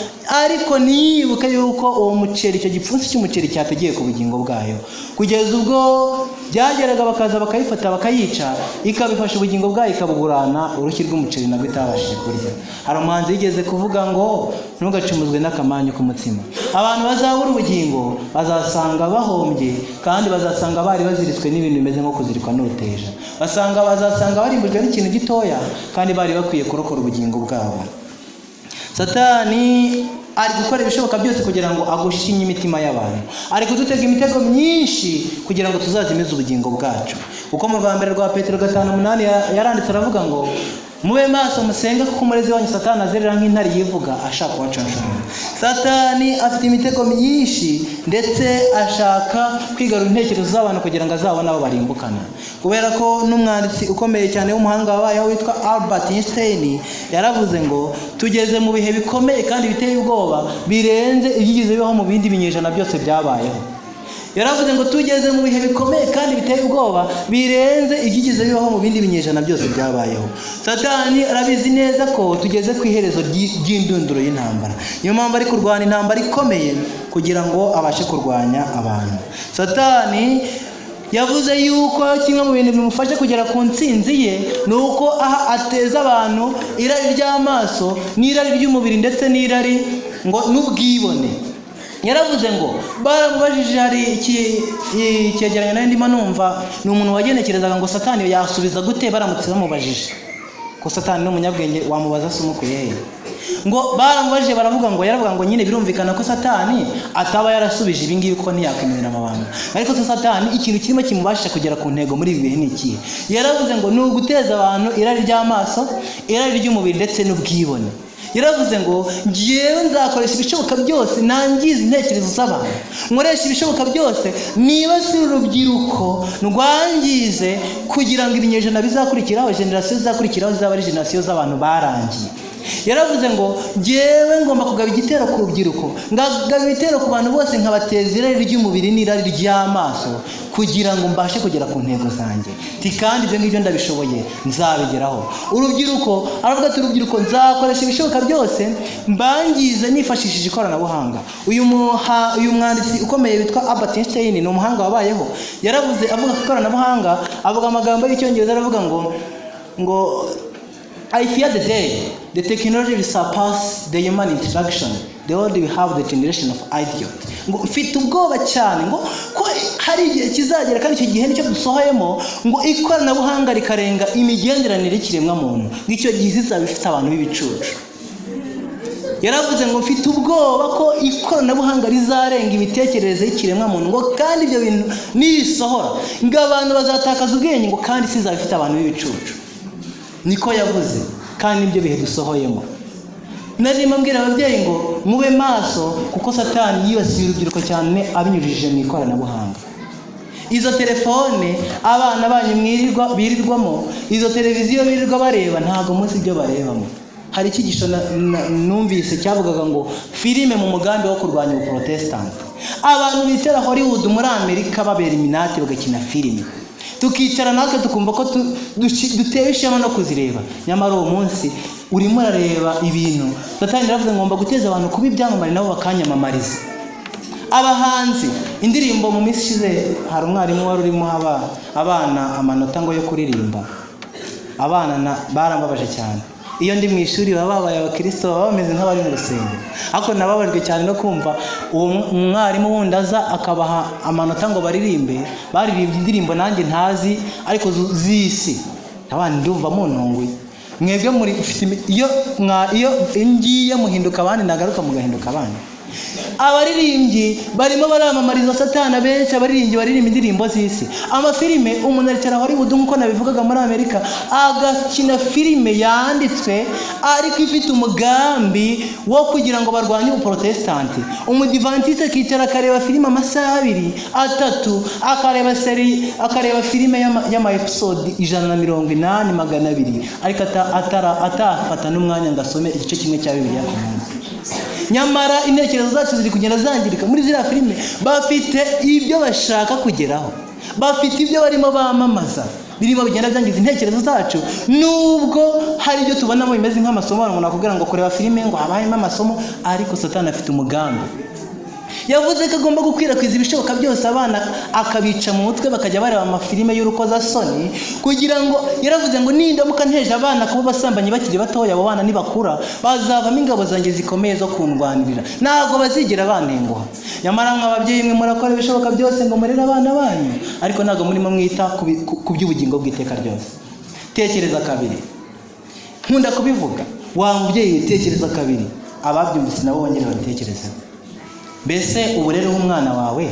ariko ntiyibuke yuko uwo muceri, icyo gipfunsi cy'umuceri cyategeye ku bugingo bwayo. Kugeza ubwo byageraga bakaza bakayifata bakayica, ikabifasha ubugingo bwayo ikabugurana urushyi rw'umuceri nabwo itabashije kurya. Hari umuhanzi yigeze kuvuga ngo ntugacumuzwe n'akamanyu k'umutsima. Abantu bazabura ubugingo bazasanga bahombye, kandi bazasanga bari baziritswe n'ibintu bimeze nko kuzirikwa n'uruteja. Bazasanga barimbujwe n'ikintu gitoya, kandi bari bakwiye kurokora ubugingo bwabo. Satani ari gukora ibishoboka byose kugira ngo agushinye imitima y'abantu. Ari kudutega imitego myinshi kugira ngo tuzazimize ubugingo bwacu. Kuko mu rwa mbere rwa Petero 5:8 yaranditse aravuga ngo Mube maso musenge, kuko umurezi wanyu Satani azerera nk'intare yivuga, ashaka kubacanshumura. Satani afite imitego myinshi, ndetse ashaka kwigarura intekerezo z'abantu kugira ngo azabone abo barimbukana. Kubera ko n'umwanditsi ukomeye cyane w'umuhanga wabayeho witwa Albert Einstein yaravuze ngo tugeze mu bihe bikomeye kandi biteye ubwoba, birenze ibyigeze bibaho mu bindi binyejana byose byabayeho. Yaravuze ngo tugeze mu bihe bikomeye kandi biteye ubwoba, birenze ibyigeze bibaho mu bindi binyejana byose byabayeho. Satani arabizi neza ko tugeze ku iherezo ry'indunduro y'intambara. Niyo mpamvu ari kurwana intambara ikomeye kugira ngo abashe kurwanya abantu. Satani yavuze yuko kimwe mu bintu bimufasha kugera ku ntsinzi ye ni uko aha ateza abantu irari ry'amaso n'irari ry'umubiri, ndetse n'irari ngo n'ubwibone. Yaravuze ngo baramubajije, hari icyegeranyo nari ndimo numva, ni umuntu wagenekerezaga ngo Satani yasubiza gute baramutse bamubajije, ko Satani ni umunyabwenge, wamubaza se umukuye he? Ngo baramubajije baravuga ngo, yaravuga ngo nyine birumvikana ko Satani ataba yarasubije ibi ngibi, kuko ntiyakwemerera amabanga. Ariko se Satani ikintu kirimo kimubasha kugera ku ntego muri ibi bihe ni ikihe? Yaravuze ngo ni uguteza abantu irari ry'amaso, irari ry'umubiri, ndetse n'ubwibone. Yaravuze ngo ngewe nzakoresha ibishoboka byose nangize intekerezo z'abantu, nkoresha ibishoboka byose nibasire urubyiruko, rwangize, kugira ngo ibinyejana bizakurikiraho, generasiyo zizakurikiraho, zizaba ari generasiyo z'abantu barangiye. Yaravuze ngo ngewe ngomba kugaba igitero ku rubyiruko, ngagaba ibitero ku bantu bose, nkabateza irari ry'umubiri n'irari ry'amaso, kugira ngo mbashe kugera ku ntego zanjye. Ti kandi ibyo ngibyo ndabishoboye, nzabigeraho. Urubyiruko, aravuga ati urubyiruko nzakoresha ibishoboka byose mbangize nifashishije ikoranabuhanga. Uyu mwanditsi ukomeye witwa Albert Einstein ni umuhanga wabayeho. Yaravuze, avuga ku ikoranabuhanga, avuga amagambo y'Icyongereza, aravuga ngo "I fear the day the technology will surpass the human interaction. The world will have the generation of idiot." Ngo mfite ubwoba cyane ngo ko hari igihe kizagera, kandi icyo gihe nicyo dusohoyemo, ngo ikoranabuhanga rikarenga imigenderanire y'ikiremwamuntu, ngo icyo gihe izaba ifite abantu b'ibicucu. Yaravuze ngo mfite ubwoba ko ikoranabuhanga rizarenga imitekerereze y'ikiremwamuntu, ngo kandi ibyo bintu nibisohora, ngo abantu bazatakaza ubwenge, ngo kandi isi izaba ifite abantu b'ibicucu. Niko yavuze, kandi nibyo bihe dusohoyemo. Narimo mbwira ababyeyi ngo mube maso, kuko Satani yibasiye urubyiruko cyane abinyujije mu ikoranabuhanga. Izo telefone abana banyu birirwamo, izo televiziyo birirwa bareba, ntabwo muzi ibyo barebamo. Hari icyigisho numvise cyavugaga ngo filime mu mugambi wo kurwanya ubuprotesitanti. Abantu bicara Hollywood muri Amerika babera iminati, bagakina filime, tukicara natwe tukumva ko dutewe ishema no kuzireba. Nyamara uwo munsi urimo urareba ibintu. Satani yaravuze ngo ngomba guteza abantu kuba ibyamamare, nabo bakanyamamariza. Abahanzi, indirimbo. Mu minsi ishize hari umwarimu wari urimo abana amanota ngo yo kuririmba. Abana barambabaje cyane. Iyo ndi mu ishuri baba babaye abakristo, baba bameze nk'abari mu rusengero. Ariko nababajwe cyane no kumva uwo mwarimu wundi aza akabaha amanota ngo baririmbe. Baririmbye indirimbo nanjye ntazi, ariko z'isi. Abana ndumva muntunguye mwebwe muri iyo iyo ngiye muhinduka abandi, nagaruka mugahinduka abandi. Abaririmbyi barimo baramamariza Satani abenshi, abaririmbyi baririmba indirimbo z'isi. Amafilime, umuntu aricara Hollywood, nk'uko nabivugaga, muri Amerika, agakina filime yanditswe ariko ifite umugambi wo kugira ngo barwanye ubuprotesitanti. Umudivantiste akicara akareba filime amasaha 2, 3, akareba série, akareba filime y'ama episode 180, 200, ariko atafata n'umwanya ngo asome igice kimwe cya Bibiliya ku munsi. Nyamara intekerezo zacu ziri kugenda zangirika muri ziriya filime. Bafite ibyo bashaka kugeraho, bafite ibyo barimo bamamaza birimo bigenda byangiza intekerezo zacu. Nubwo hari ibyo tubonamo bimeze nk'amasomo, umuntu akubwira ngo kureba filime ngo haba harimo amasomo, ariko Satani afite umugambi. Yavuze ko agomba gukwirakwiza ibishoboka byose, abana akabica mu mutwe, bakajya bareba amafilime y'urukozasoni, kugira ngo, yaravuze ngo nindamuka nteje abana kuba abasambanyi bakiri batoya, abo bana nibakura bazavamo ingabo zanjye zikomeye zo kundwanirira, ntabwo bazigera bantenguha. Nyamara nk'ababyeyi mwe murakora ibishoboka byose ngo murere abana banyu, ariko ntabwo murimo mwita ku by'ubugingo bw'iteka ryose. Tekereza kabiri, nkunda kubivuga, wa mubyeyi, tekereza kabiri. Ababyumvise nabo bongere babitekerezeho. Mbese uburere bw'umwana wawe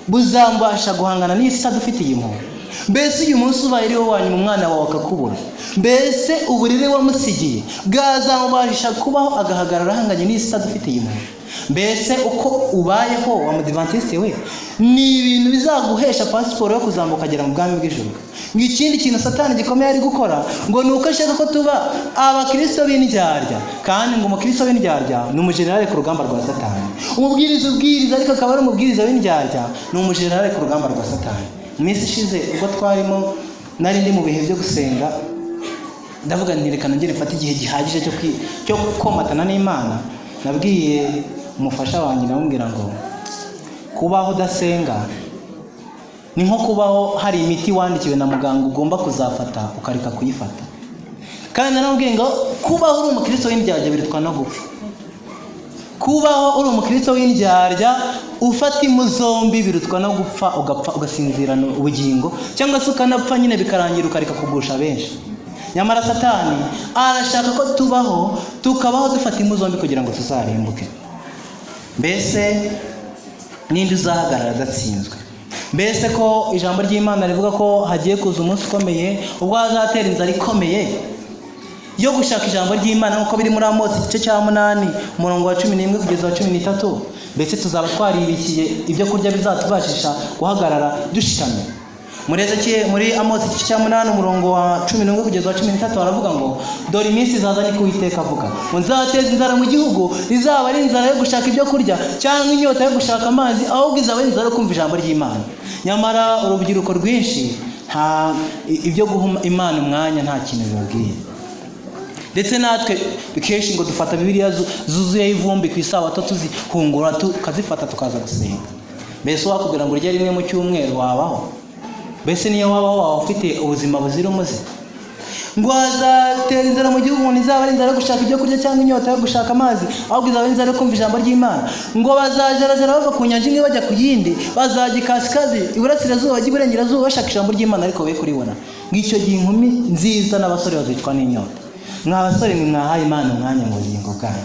buzambasha guhangana n'isi itadufitiye impuhwe? Mbese uyu munsi ubaye ari wo wanyuma umwana wawe akakubura, mbese uburere wamusigiye bwazamubasha kubaho agahagarara ahanganye n'isi itadufitiye impuhwe? Mbese uko ubayeho wa mudivantiste we ni ibintu bizaguhesha pasiporo yo kuzamuka ukagera mu bwami bw'ijuru? Ngo ikindi kintu Satani gikomeye ari gukora ngo ni uko ashaka ko tuba abakristo b'indyarya, kandi ngo umukristo w'indyarya ni umujenerali ku rugamba rwa Satani. Umubwiriza ubwiriza ariko akaba ari umubwiriza w'indyarya ni umujenerali ku rugamba rwa Satani. Mu minsi ishize ubwo twarimo nari ndi mu bihe byo gusenga, ndavuga nti reka nongere mfate igihe gihagije cyo komatana n'Imana. Nabwiye umufasha wanjye ndamubwira ngo kubaho udasenga ni nko kubaho hari imiti wandikiwe na muganga ugomba kuzafata ukareka kuyifata. Kandi naramubwiye ngo kubaho uri umukristo w'indyarya birutwa no gupfa. Kubaho uri umukristo w'indyarya ufata impu zombi birutwa no gupfa, ugapfa ugasinzirana ubugingo, cyangwa se ukanapfa nyine bikarangira ukareka kugusha benshi. Nyamara Satani arashaka ko tubaho, tukabaho dufata impu zombi kugira ngo tuzarimbuke. Mbese ninde uzahagarara adatsinzwe? Mbese ko ijambo ry'Imana rivuga ko hagiye kuza umunsi ukomeye ubwo hazatera inzara ikomeye yo gushaka ijambo ry'Imana, nk'uko biri muri Amosi igice cya 8 umurongo wa 11 kugeza wa 13, mbese tuzaba twaribikiye ibyo kurya bizatubashisha guhagarara dushikamye? Muri Amosi igice cya 8 umurongo wa 11 kugeza wa 13 aravuga ngo dore iminsi izaza niko Uwiteka avuga, ngo nzateza inzara mu gihugu, izaba ari inzara yo gushaka ibyo kurya cyangwa inyota yo gushaka amazi, ahubwo izaba ari inzara yo kumva ijambo ry'Imana. Nyamara urubyiruko rwinshi nta ibyo guha Imana umwanya nta kintu bibabwiye. Ndetse natwe kenshi ngo dufata Bibiliya zuzuye ivumbi ku isabato tuzihungura tukazifata tukaza gusenga. Mbese wakubwira ngo urye rimwe mu cyumweru wabaho? Mbese niyo wabaho waba ufite ubuzima buzira umuze? Ngo hazatera inzara mu gihugu, ngo izaba ari inzara yo gushaka ibyo kurya cyangwa inyota yo gushaka amazi, ahubwo izaba ari inzara yo kumva ijambo ry'Imana. Ngo bazajarajara bava ku nyanja imwe bajya ku yindi, bazajya ikasikazi, iburasirazuba bajya iburengerazuba bashaka ijambo ry'Imana ariko be kuribona. Ng'icyo gihe inkumi nziza n'abasore bazicwa n'inyota. Mwa basore mwe mwahaye Imana umwanya mu bugingo bwanyu,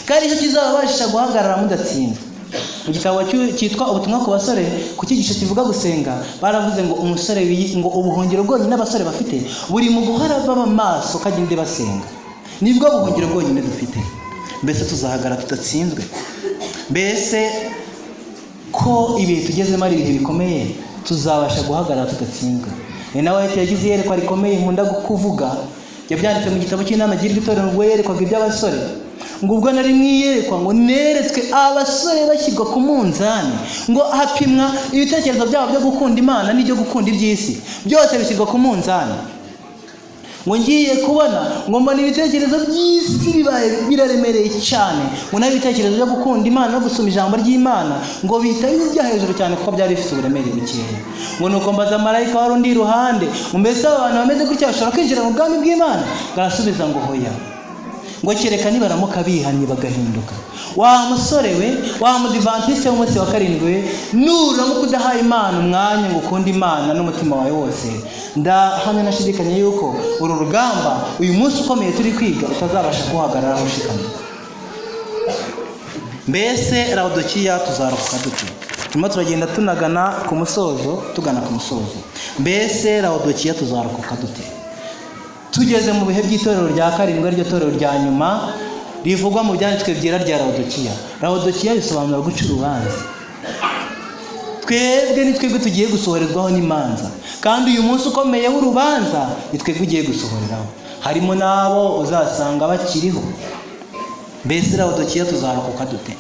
kandi icyo kizababashisha guhagarara mudatsinzwe. Mu gitabo cyitwa Ubutumwa ku basore, ku cyigisho kivuga gusenga, baravuze ngo umusore ngo ubuhungiro bwonyine abasore bafite buri mu guhora baba maso kagende basenga, nibwo buhungiro bwonyine dufite. Mbese tuzahagarara tudatsinzwe? Mbese ko ibihe tugezemo ari ibihe bikomeye, tuzabasha guhagarara tudatsinzwe? Ni nawe yagize iyerekwa rikomeye nkunda kuvuga, yabyanditse mu gitabo cy'inama girwa itorero, ubwo yerekwaga iby'abasore. Ngo ubwo nari mwiyerekwa ngo neretswe abasore bashyirwa ku munzani, ngo hapimwa ibitekerezo byabo byo gukunda Imana n'ibyo gukunda iby'isi, byose bishyirwa ku munzani. Ngo ngiye kubona ngo mbona ibitekerezo by'isi bibaye biraremereye cyane, ngo naho ibitekerezo byo gukunda Imana no gusoma ijambo ry'Imana ngo bihita bijya hejuru cyane kuko byari bifite uburemere bukeya. Ngo nuko mbaza marayika wari undi iruhande, ngo mbese aba bantu bameze gutya bashobora kwinjira mu bwami bw'Imana? Arasubiza ngo hoya, ngo kereka nibaramuka bihannye bagahinduka. Wa musore we, wa mudivantiste w'umunsi wa 7 we, nuramuka udahaye Imana umwanya ngo ukunde Imana n'umutima wawe wose, ndahamya nashidikanya yuko uru rugamba uyu munsi ukomeye turi kwiga utazabasha guhagarara ushikamye. Mbese Laodikiya tuzarokoka dute? Turimo turagenda tunagana ku musozo, tugana ku musozo. Mbese Laodikiya tuzarokoka dute? Tugeze mu bihe by'itorero rya 7, ariryo torero rya nyuma rivugwa mu byanditswe byera rya Laodikiya. Laodikiya bisobanura guca urubanza. Twebwe ni twebwe tugiye gusohorezwaho n'imanza, kandi uyu munsi ukomeye w'urubanza ni twebwe ugiye gusohoreraho. Harimo n'abo uzasanga bakiriho. Mbese Laodikiya tuzarokoka dute?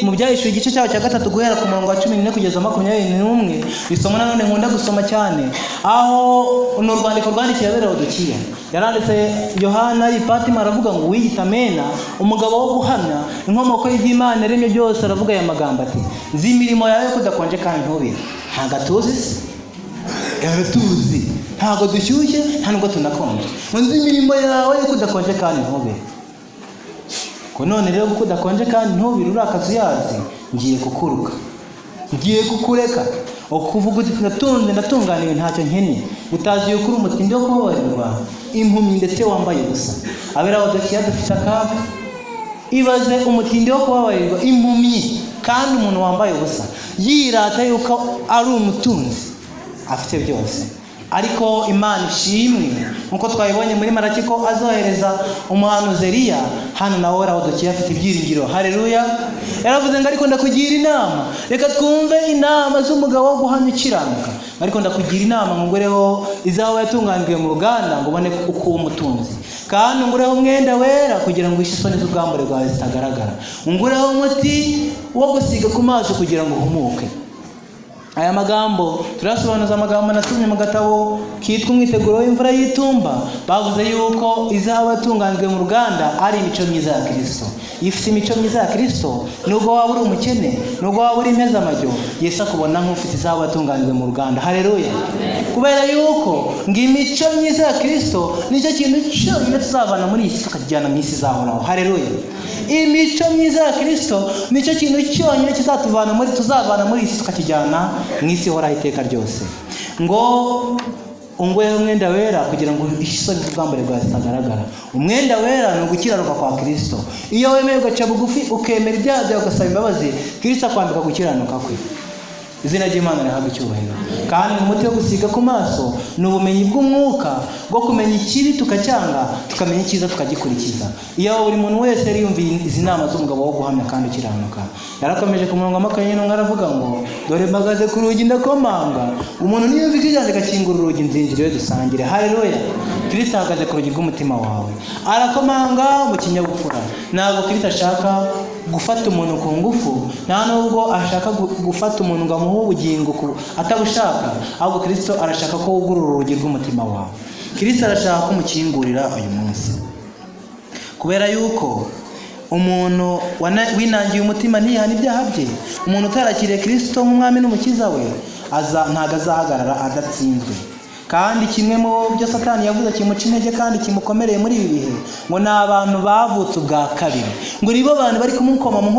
Mu byahishuwe igice cyaho cya 3 guhera ku murongo wa 14 kugeza 21, isomo nanone nkunda gusoma cyane, aho ni urwandiko rwandikiwe ab'i Laodikiya. Yaranditse Yohana ari Fatima, aravuga ngo uwiyita Amena, umugabo wo guhamya inkomoko y'iby'Imana yaremye byose, aravuga aya magambo ati nzi imirimo yawe ko udakonje kandi ntubire. Ntabwo atuzi se? Yaratuzi, ntabwo dushyushye nta nubwo tunakonje. Ngo nzi imirimo yawe ko udakonje kandi ntubire. Ko none rero kuko udakonje kandi ntubire uri akazuyazi, ngiye kukuruka, ngiye kukureka. Ukuvuga uti ndatunze ndatunganiwe ntacyo nkeneye, utazi yuko uri umutindi wo kubabarirwa, impumyi ndetse wambaye ubusa. Ab'i Laodikiya dufite akaga. Ibaze umutindi wo kubabarirwa, impumyi kandi umuntu wambaye ubusa, yirata yuko ari umutunzi. afite byose. Ariko Imana ishimwe, nkuko twabibonye muri Malaki ko azohereza umuhanuzi Eliya, hano nawe Laodikiya afite ibyiringiro. Haleluya! Yaravuze ngo ariko ndakugira inama, reka twumve inama z'umugabo wo guhamya ukiranuka. Ariko ndakugira inama ngo ngureho izahabu yatunganijwe mu ruganda, ngo ubone uko uba umutunzi, kandi ungureho umwenda wera kugira ngo uhishe isoni z'ubwambure bwawe zitagaragara, ungureho umuti wo gusiga ku maso kugira ngo uhumuke. Aya magambo turasobanuza amagambo nasomye mu gatabo kitwa Umwiteguro w'imvura y'itumba. Bavuze yuko izahabu yatunganijwe mu ruganda ari imico myiza ya Kristo. Iyo ufite imico myiza ya Kristo, nubwo waba uri umukene, nubwo waba uri impezamajyo, Yesu akubona nk'ufite izahabu yatunganijwe mu ruganda. Haleluya! Kubera yuko ngo imico myiza ya Kristo nicyo kintu cyonyine tuzavana muri iyi si tukakijyana mu isi izahoraho. Haleluya! Imico myiza ya Kristo nicyo kintu cyonyine kizatuvana muri tuzavana muri iyi si tukakijyana mu isi ihoraho iteka ryose. Ngo ungureho umwenda wera kugira ngo isoni z'ubwambure bwawe zitagaragara. Umwenda wera ni ugukiranuka kwa Kristo. Iyo wemeye ugaca bugufi ukemera ibyaha byawe ugasaba imbabazi, Kristo akwambika gukiranuka kwe. Izina ry'Imana rihabwe icyubahiro. Kandi umuti wo gusiga ku maso ni ubumenyi bw'umwuka bwo kumenya ikibi tukacyanga, tukamenya icyiza tukagikurikiza. Iyo buri muntu wese yari yumviye izi nama z'umugabo wo guhamya kandi ukiranuka. Yarakomeje ku murongo wa 21 aravuga ngo dore mpagaze ku rugi ndakomanga, umuntu niyumva ijwi ryanjye agakingura urugi nzinjira iwe dusangire. Haleluya! Kristo ahagaze ku rugi rw'umutima wawe, arakomanga mu kinyabupfura. Ntabwo Kristo ashaka gufata umuntu ku ngufu, nta nubwo ashaka gufata umuntu ngo amuhe ubugingo atabushaka, ahubwo Kristo arashaka ko wugurura urugi rw'umutima wawe. Kristo arashaka ko umukingurira uyu munsi, kubera yuko umuntu winangiye umutima ntihana ibyaha bye, umuntu utarakiriye Kristo nk'umwami n'umukiza we, ntabwo azahagarara adatsinzwe. Kandi kimwe mu byo Satani yavuze kimuca intege kandi kimukomereye muri ibi bihe, ngo ni abantu bavutse ubwa kabiri, ngo nibo bantu bari kumukoma mu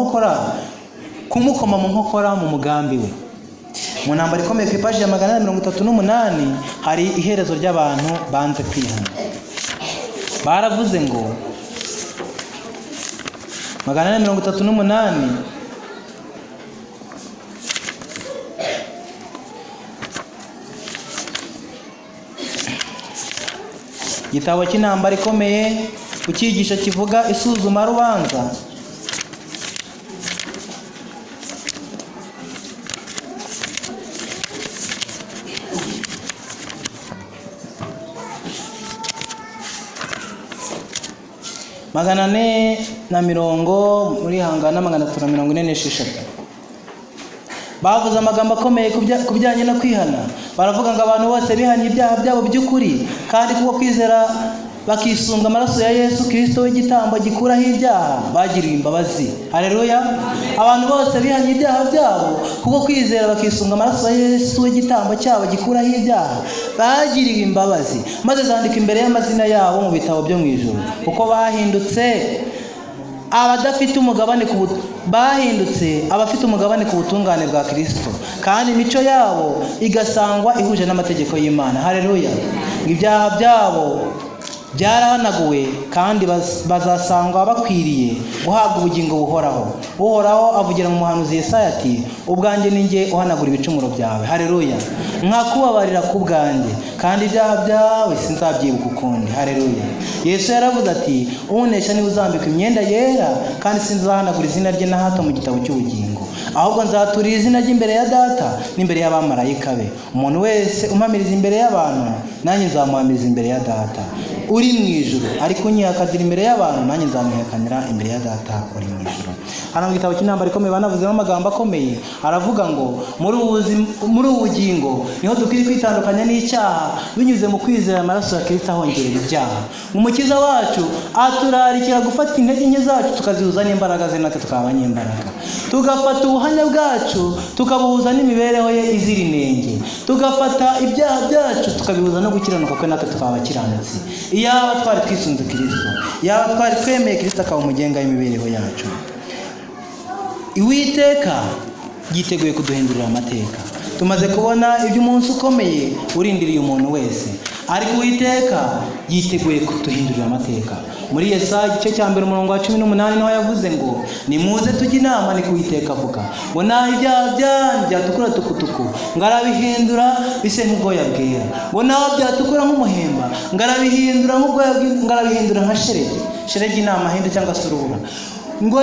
nkokora mu mugambi we. Mu ntambara ikomeye ku ipaji ya 438 hari iherezo ry'abantu banze kwihana. Baravuze ngo 438 igitabo cy'intambara ikomeye ukigisha kivuga isuzuma rubanza. Magana ane na mirongo muri hangana 346. Bavuze amagambo akomeye ku bijyanye no kwihana. Baravuga ngo abantu bose bihanye ibyaha byabo by'ukuri, kandi kubwo kwizera bakisunga amaraso ya Yesu Kristo w'igitambo gikuraho ibyaha, bagiriwe imbabazi. Haleluya! Abantu bose bihanye ibyaha byabo kubwo kwizera bakisunga amaraso ya Yesu w'igitambo cyabo gikuraho ibyaha, bagiriwe imbabazi, maze zandika imbere y'amazina yabo mu bitabo byo mu ijuru, kuko bahindutse abadafite umugabane ku bahindutse abafite umugabane ku butungane bwa Kristo, kandi imico yabo igasangwa ihuje n'amategeko y'Imana. Haleluya! Ibyaha byabo byarahanaguwe kandi bazasangwa bakwiriye guhabwa ubugingo buhoraho. Uhoraho avugira mu muhanuzi Yesaya ati ubwanjye ni njye uhanagura ibicumuro byawe. Haleluya! Nkakubabarira ku bwanjye, kandi ibyaha byawe sinzabyibuka ukundi. Haleluya! Yesu yaravuze ati unesha niwe uzambikwa imyenda yera, kandi sinzahanagura izina rye na hato mu gitabo cy'ubugingo, ahubwo nzaturira izina rye imbere ya Data n'imbere y'abamarayika be. Umuntu wese umpamiriza imbere y'abantu, nanjye nzamuhamiriza imbere ya Data uri mu ijuru, ariko unyihakadira imbere y'abantu, nanjye nzamwihakanira imbere ya Data uri mu ijuru. Hano mu gitabo cy'intambara ikomeye banavuzemo amagambo akomeye, aravuga ngo muri ubu bugingo niho dukwiye kwitandukanya n'icyaha binyuze mu kwizera amaraso ya Kristo ahongerera ibyaha. Umukiza wacu aturarikira gufata intege nke zacu tukazihuza n'imbaraga ze, natwe tukaba abanyembaraga, tugafata ubuhamya bwacu tukabuhuza n'imibereho ye izira inenge, tugafata ibyaha byacu tukabihuza no gukiranuka kwe, natwe tukaba abakiranutsi. Iyaba twari twisunze Kristo, yaba twari twemeye Kristo akaba umugenga w'imibereho yacu. Uwiteka yiteguye kuduhindurira amateka. Tumaze kubona iby'umunsi ukomeye urindiriye umuntu wese, ariko Uwiteka yiteguye kuduhindurira amateka. Muri Yesaya igice cya 1 umurongo wa 18 niho yavuze ngo nimuze tujye inama, ni kuwiteka avuga ngo naho ibyaha byanyu byatukura tukutuku ngo arabihindura bise nk'ubwoya bwera, ngo naho byatukura nk'umuhemba ngo arabihindura nk'ubwoya, ngo arabihindura nka sheregi. Sheregi ni amahindu cyangwa se urubura. Ngo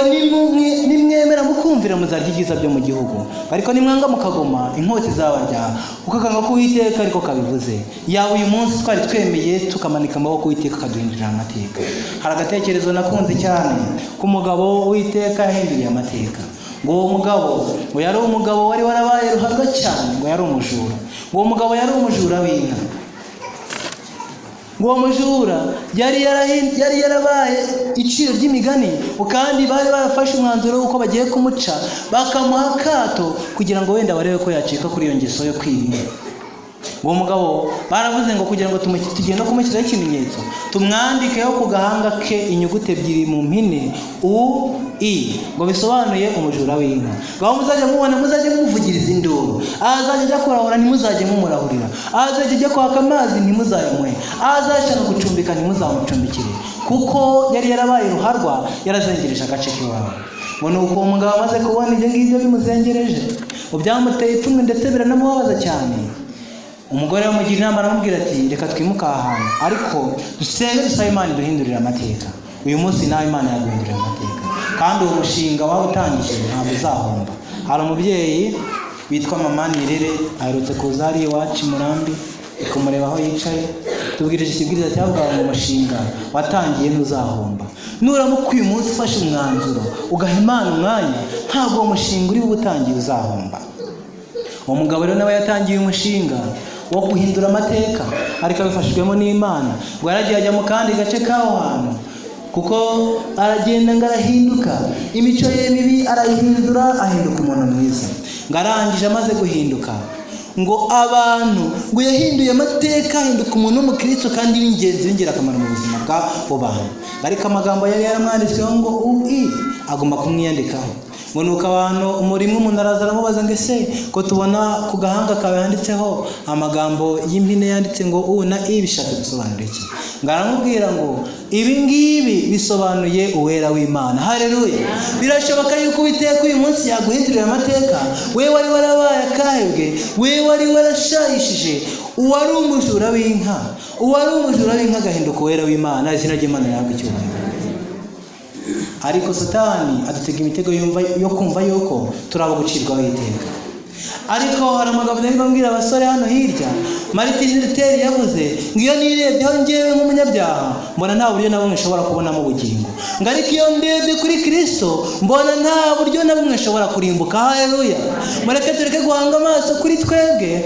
nimwemera mukumvira muzarya ibyiza byo mu gihugu, ariko nimwanga mukagoma inkota izabarya, kuko akanga ko Uwiteka ariko kabivuze. Yaba uyu munsi twari twemeye tukamanika amaboko Uwiteka akaduhindurira amateka. Hari agatekerezo nakunze cyane k'umugabo Uwiteka yahinduriye amateka. Ngo uwo mugabo ngo yari umugabo wari warabaye ruharwa cyane, ngo yari umujura. Ngo uwo mugabo yari umujura w'inka. Ngo uwo mujura yari yarabaye iciro ry'imigani, kandi bari barafashe umwanzuro w'uko bagiye kumuca bakamuha akato kugira ngo wenda barebe ko yacika kuri iyo ngeso yo kwiba. Uwo mugabo baravuze ngo kugira ngo tugende kumushyiraho ikimenyetso, tumwandikeho ku gahanga ke inyuguti ebyiri mu mpine U I, ngo bisobanuye umujura w'inka. Ngaho muzajya mubona, muzajya mumuvugiriza induru, azajya ajya kurahura ntimuzajye mumurahurira, azajya ajya kwaka amazi ntimuzayamuhe, azashaka gucumbika ntimuzamucumbikire, kuko yari yarabaye ruharwa, yarazengereje agace k'iwabo. Ngo nuko uwo mugabo amaze kubona ibyo ngibyo bimuzengereje, ngo byamuteye ipfunwe ndetse biranamubabaza cyane. Umugore amugira inama aramubwira ati reka twimuke aha hantu, ariko dusenge dusabe Imana iduhindurire amateka. Uyu munsi nawe Imana yaguhindurira amateka, kandi uwo mushinga waba utangije ntabwo uzahomba. Hari umubyeyi witwa Mama Nirere aherutse kuza hariya iwacu i Murambi, kumureba aho yicaye, tubwirije ikibwiriza cyavuga ngo umushinga watangiye ntuzahomba. Nuramuka uyu munsi ufashe umwanzuro ugaha Imana umwanya, ntabwo uwo mushinga uri butangiye uzahomba. Uwo mugabo rero nawe yatangiye umushinga wo guhindura amateka, ariko abifashijwemo n'Imana. Ngo yaragiye ajya mu kandi gace k'aho hantu, kuko aragenda ngo arahinduka, imico ye mibi arayihindura, ahinduka umuntu mwiza. Ngo arangije amaze guhinduka, ngo abantu ngo yahinduye amateka, ahinduka umuntu w'umukristo kandi w'ingenzi, w'ingirakamaro mu buzima bw'abo bantu. Ariko amagambo yari yaramwanditsweho ngo UI agomba kumwiyandikaho. Ngo nuko abantu umurimo umuntu araza aramubaza ngo ese ko tubona ku gahanga kawe handitseho amagambo y'impine yanditse ngo U na I bishatse gusobanura iki? Ngo aramubwira ngo ibi ngibi bisobanuye uwera w'Imana. Haleluya! Birashoboka yuko Uwiteka uyu munsi yaguhindurira amateka. We wari warabaye akahebwe, we wari warashayishije, uwari umujura w'inka, uwari umujura w'inka agahinduka uwera w'Imana. Izina ry'Imana rihabwe icyubahiro. Ariko Satani adutega imitego yo kumva yuko turabo gucirwaho iteka. Ariko hari amagambo nari mbabwira abasore hano hirya. Martin Luther yavuze ngo iyo nirebyeho njyewe nk'umunyabyaha mbona nta buryo na bumwe nshobora kubonamo ubugingo, ngo ariko iyo ndebye kuri Kristo mbona nta buryo na bumwe nshobora kurimbuka. Haleluya! Mureke tureke guhanga amaso kuri twebwe,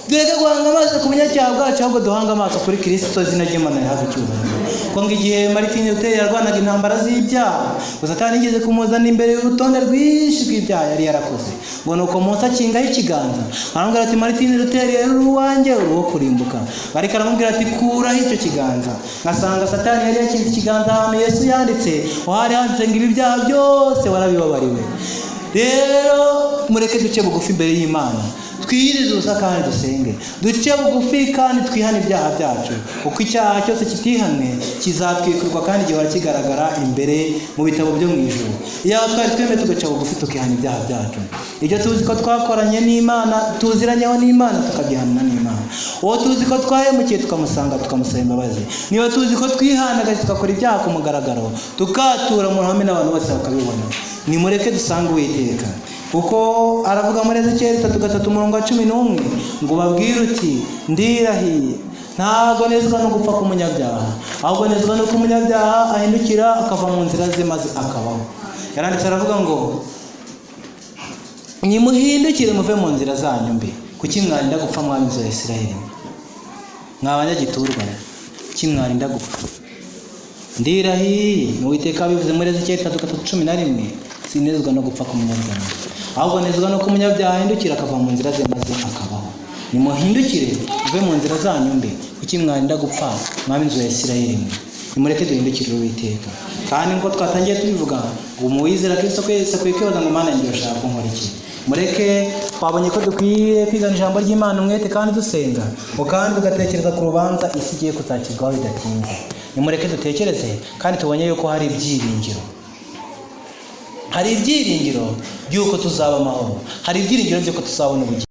tureke guhanga amaso ku bunyacyaha bwacu, ahubwo duhanga amaso kuri Kristo. Izina ry'Imana rihabwe icyubahiro. Ko ngo igihe Martin Luther yarwanaga intambara z'ibyaha, ngo Satani yigeze kumuzana imbere y'urutonde rwinshi rw'ibyaha yari yarakoze. Ngo nuko Mose akingaho ikiganza aramubwira ati Martin Luther rero uri uwanjye, uri uwo kurimbuka. Ariko aramubwira ati kuraho icyo kiganza. Ngasanga Satani yari yakinze ikiganza ahantu Yesu yanditse, hari handitse ngo ibi byaha byose warabibabariwe. Rero mureke duce bugufi imbere y'Imana, twiyirize ubusa kandi dusenge, duce bugufi kandi twihane ibyaha byacu, kuko icyaha cyose kitihanwe kizatwikurwa kandi gihora kigaragara imbere mu bitabo byo mu ijuru. Iyo twari twemeye tugaca bugufi tukihana ibyaha byacu, ibyo tuzi ko twakoranye n'Imana, tuziranyeho n'Imana, tukagihanana n'Imana, uwo tuzi ko twahemukiye tukamusanga tukamusaba imbabazi, niba tuzi ko twihanagaje tugakora ibyaha ku mugaragaro, tukatura mu ruhame n'abantu bose bakabibona, nimureke dusange Uwiteka. Kuko aravuga muri Ezekiyeli 3:3 umurongo wa 11 ngo babwire uti ndirahiye ntabwo nezwa no gupfa k'umunyabyaha, ahubwo nezwa nuko umunyabyaha ahindukira akava mu nzira ze maze akabaho. Yaranditse aravuga ngo nimuhindukire muve mu nzira zanyu mbi, kuki mwarinda gupfa mwami za Isirayeli, mwa banyagiturwa, kuki mwarinda gupfa? Ndirahiye Uwiteka abivuze muri Ezekiyeli 3:11, sinezwa no gupfa k'umunyabyaha, ahubwo nezwa nuko umunyabyaha ahindukira akava mu nzira ze maze akabaho. Nimuhindukire muve mu nzira zanyu mbi, kuki mwarinda gupfa mwami inzu ya Isirayeli mwe? Nimureke duhindukire Uwiteka. Kandi nkuko twatangiye tubivuga ngo umuwizera Kristo kwese akwiye kwibaza ngo Mana yanjye urashaka ko nkora iki? Mureke twabonye ko dukwiye kwigana ijambo ry'Imana umwete kandi dusenga, ngo kandi tugatekereza ku rubanza isi igiye kuzakirwaho bidatinze. Nimureke dutekereze kandi tubonye yuko hari ibyiringiro, hari ibyiringiro by'uko tuzaba amahoro, hari ibyiringiro by'uko tuzabona ubugingo.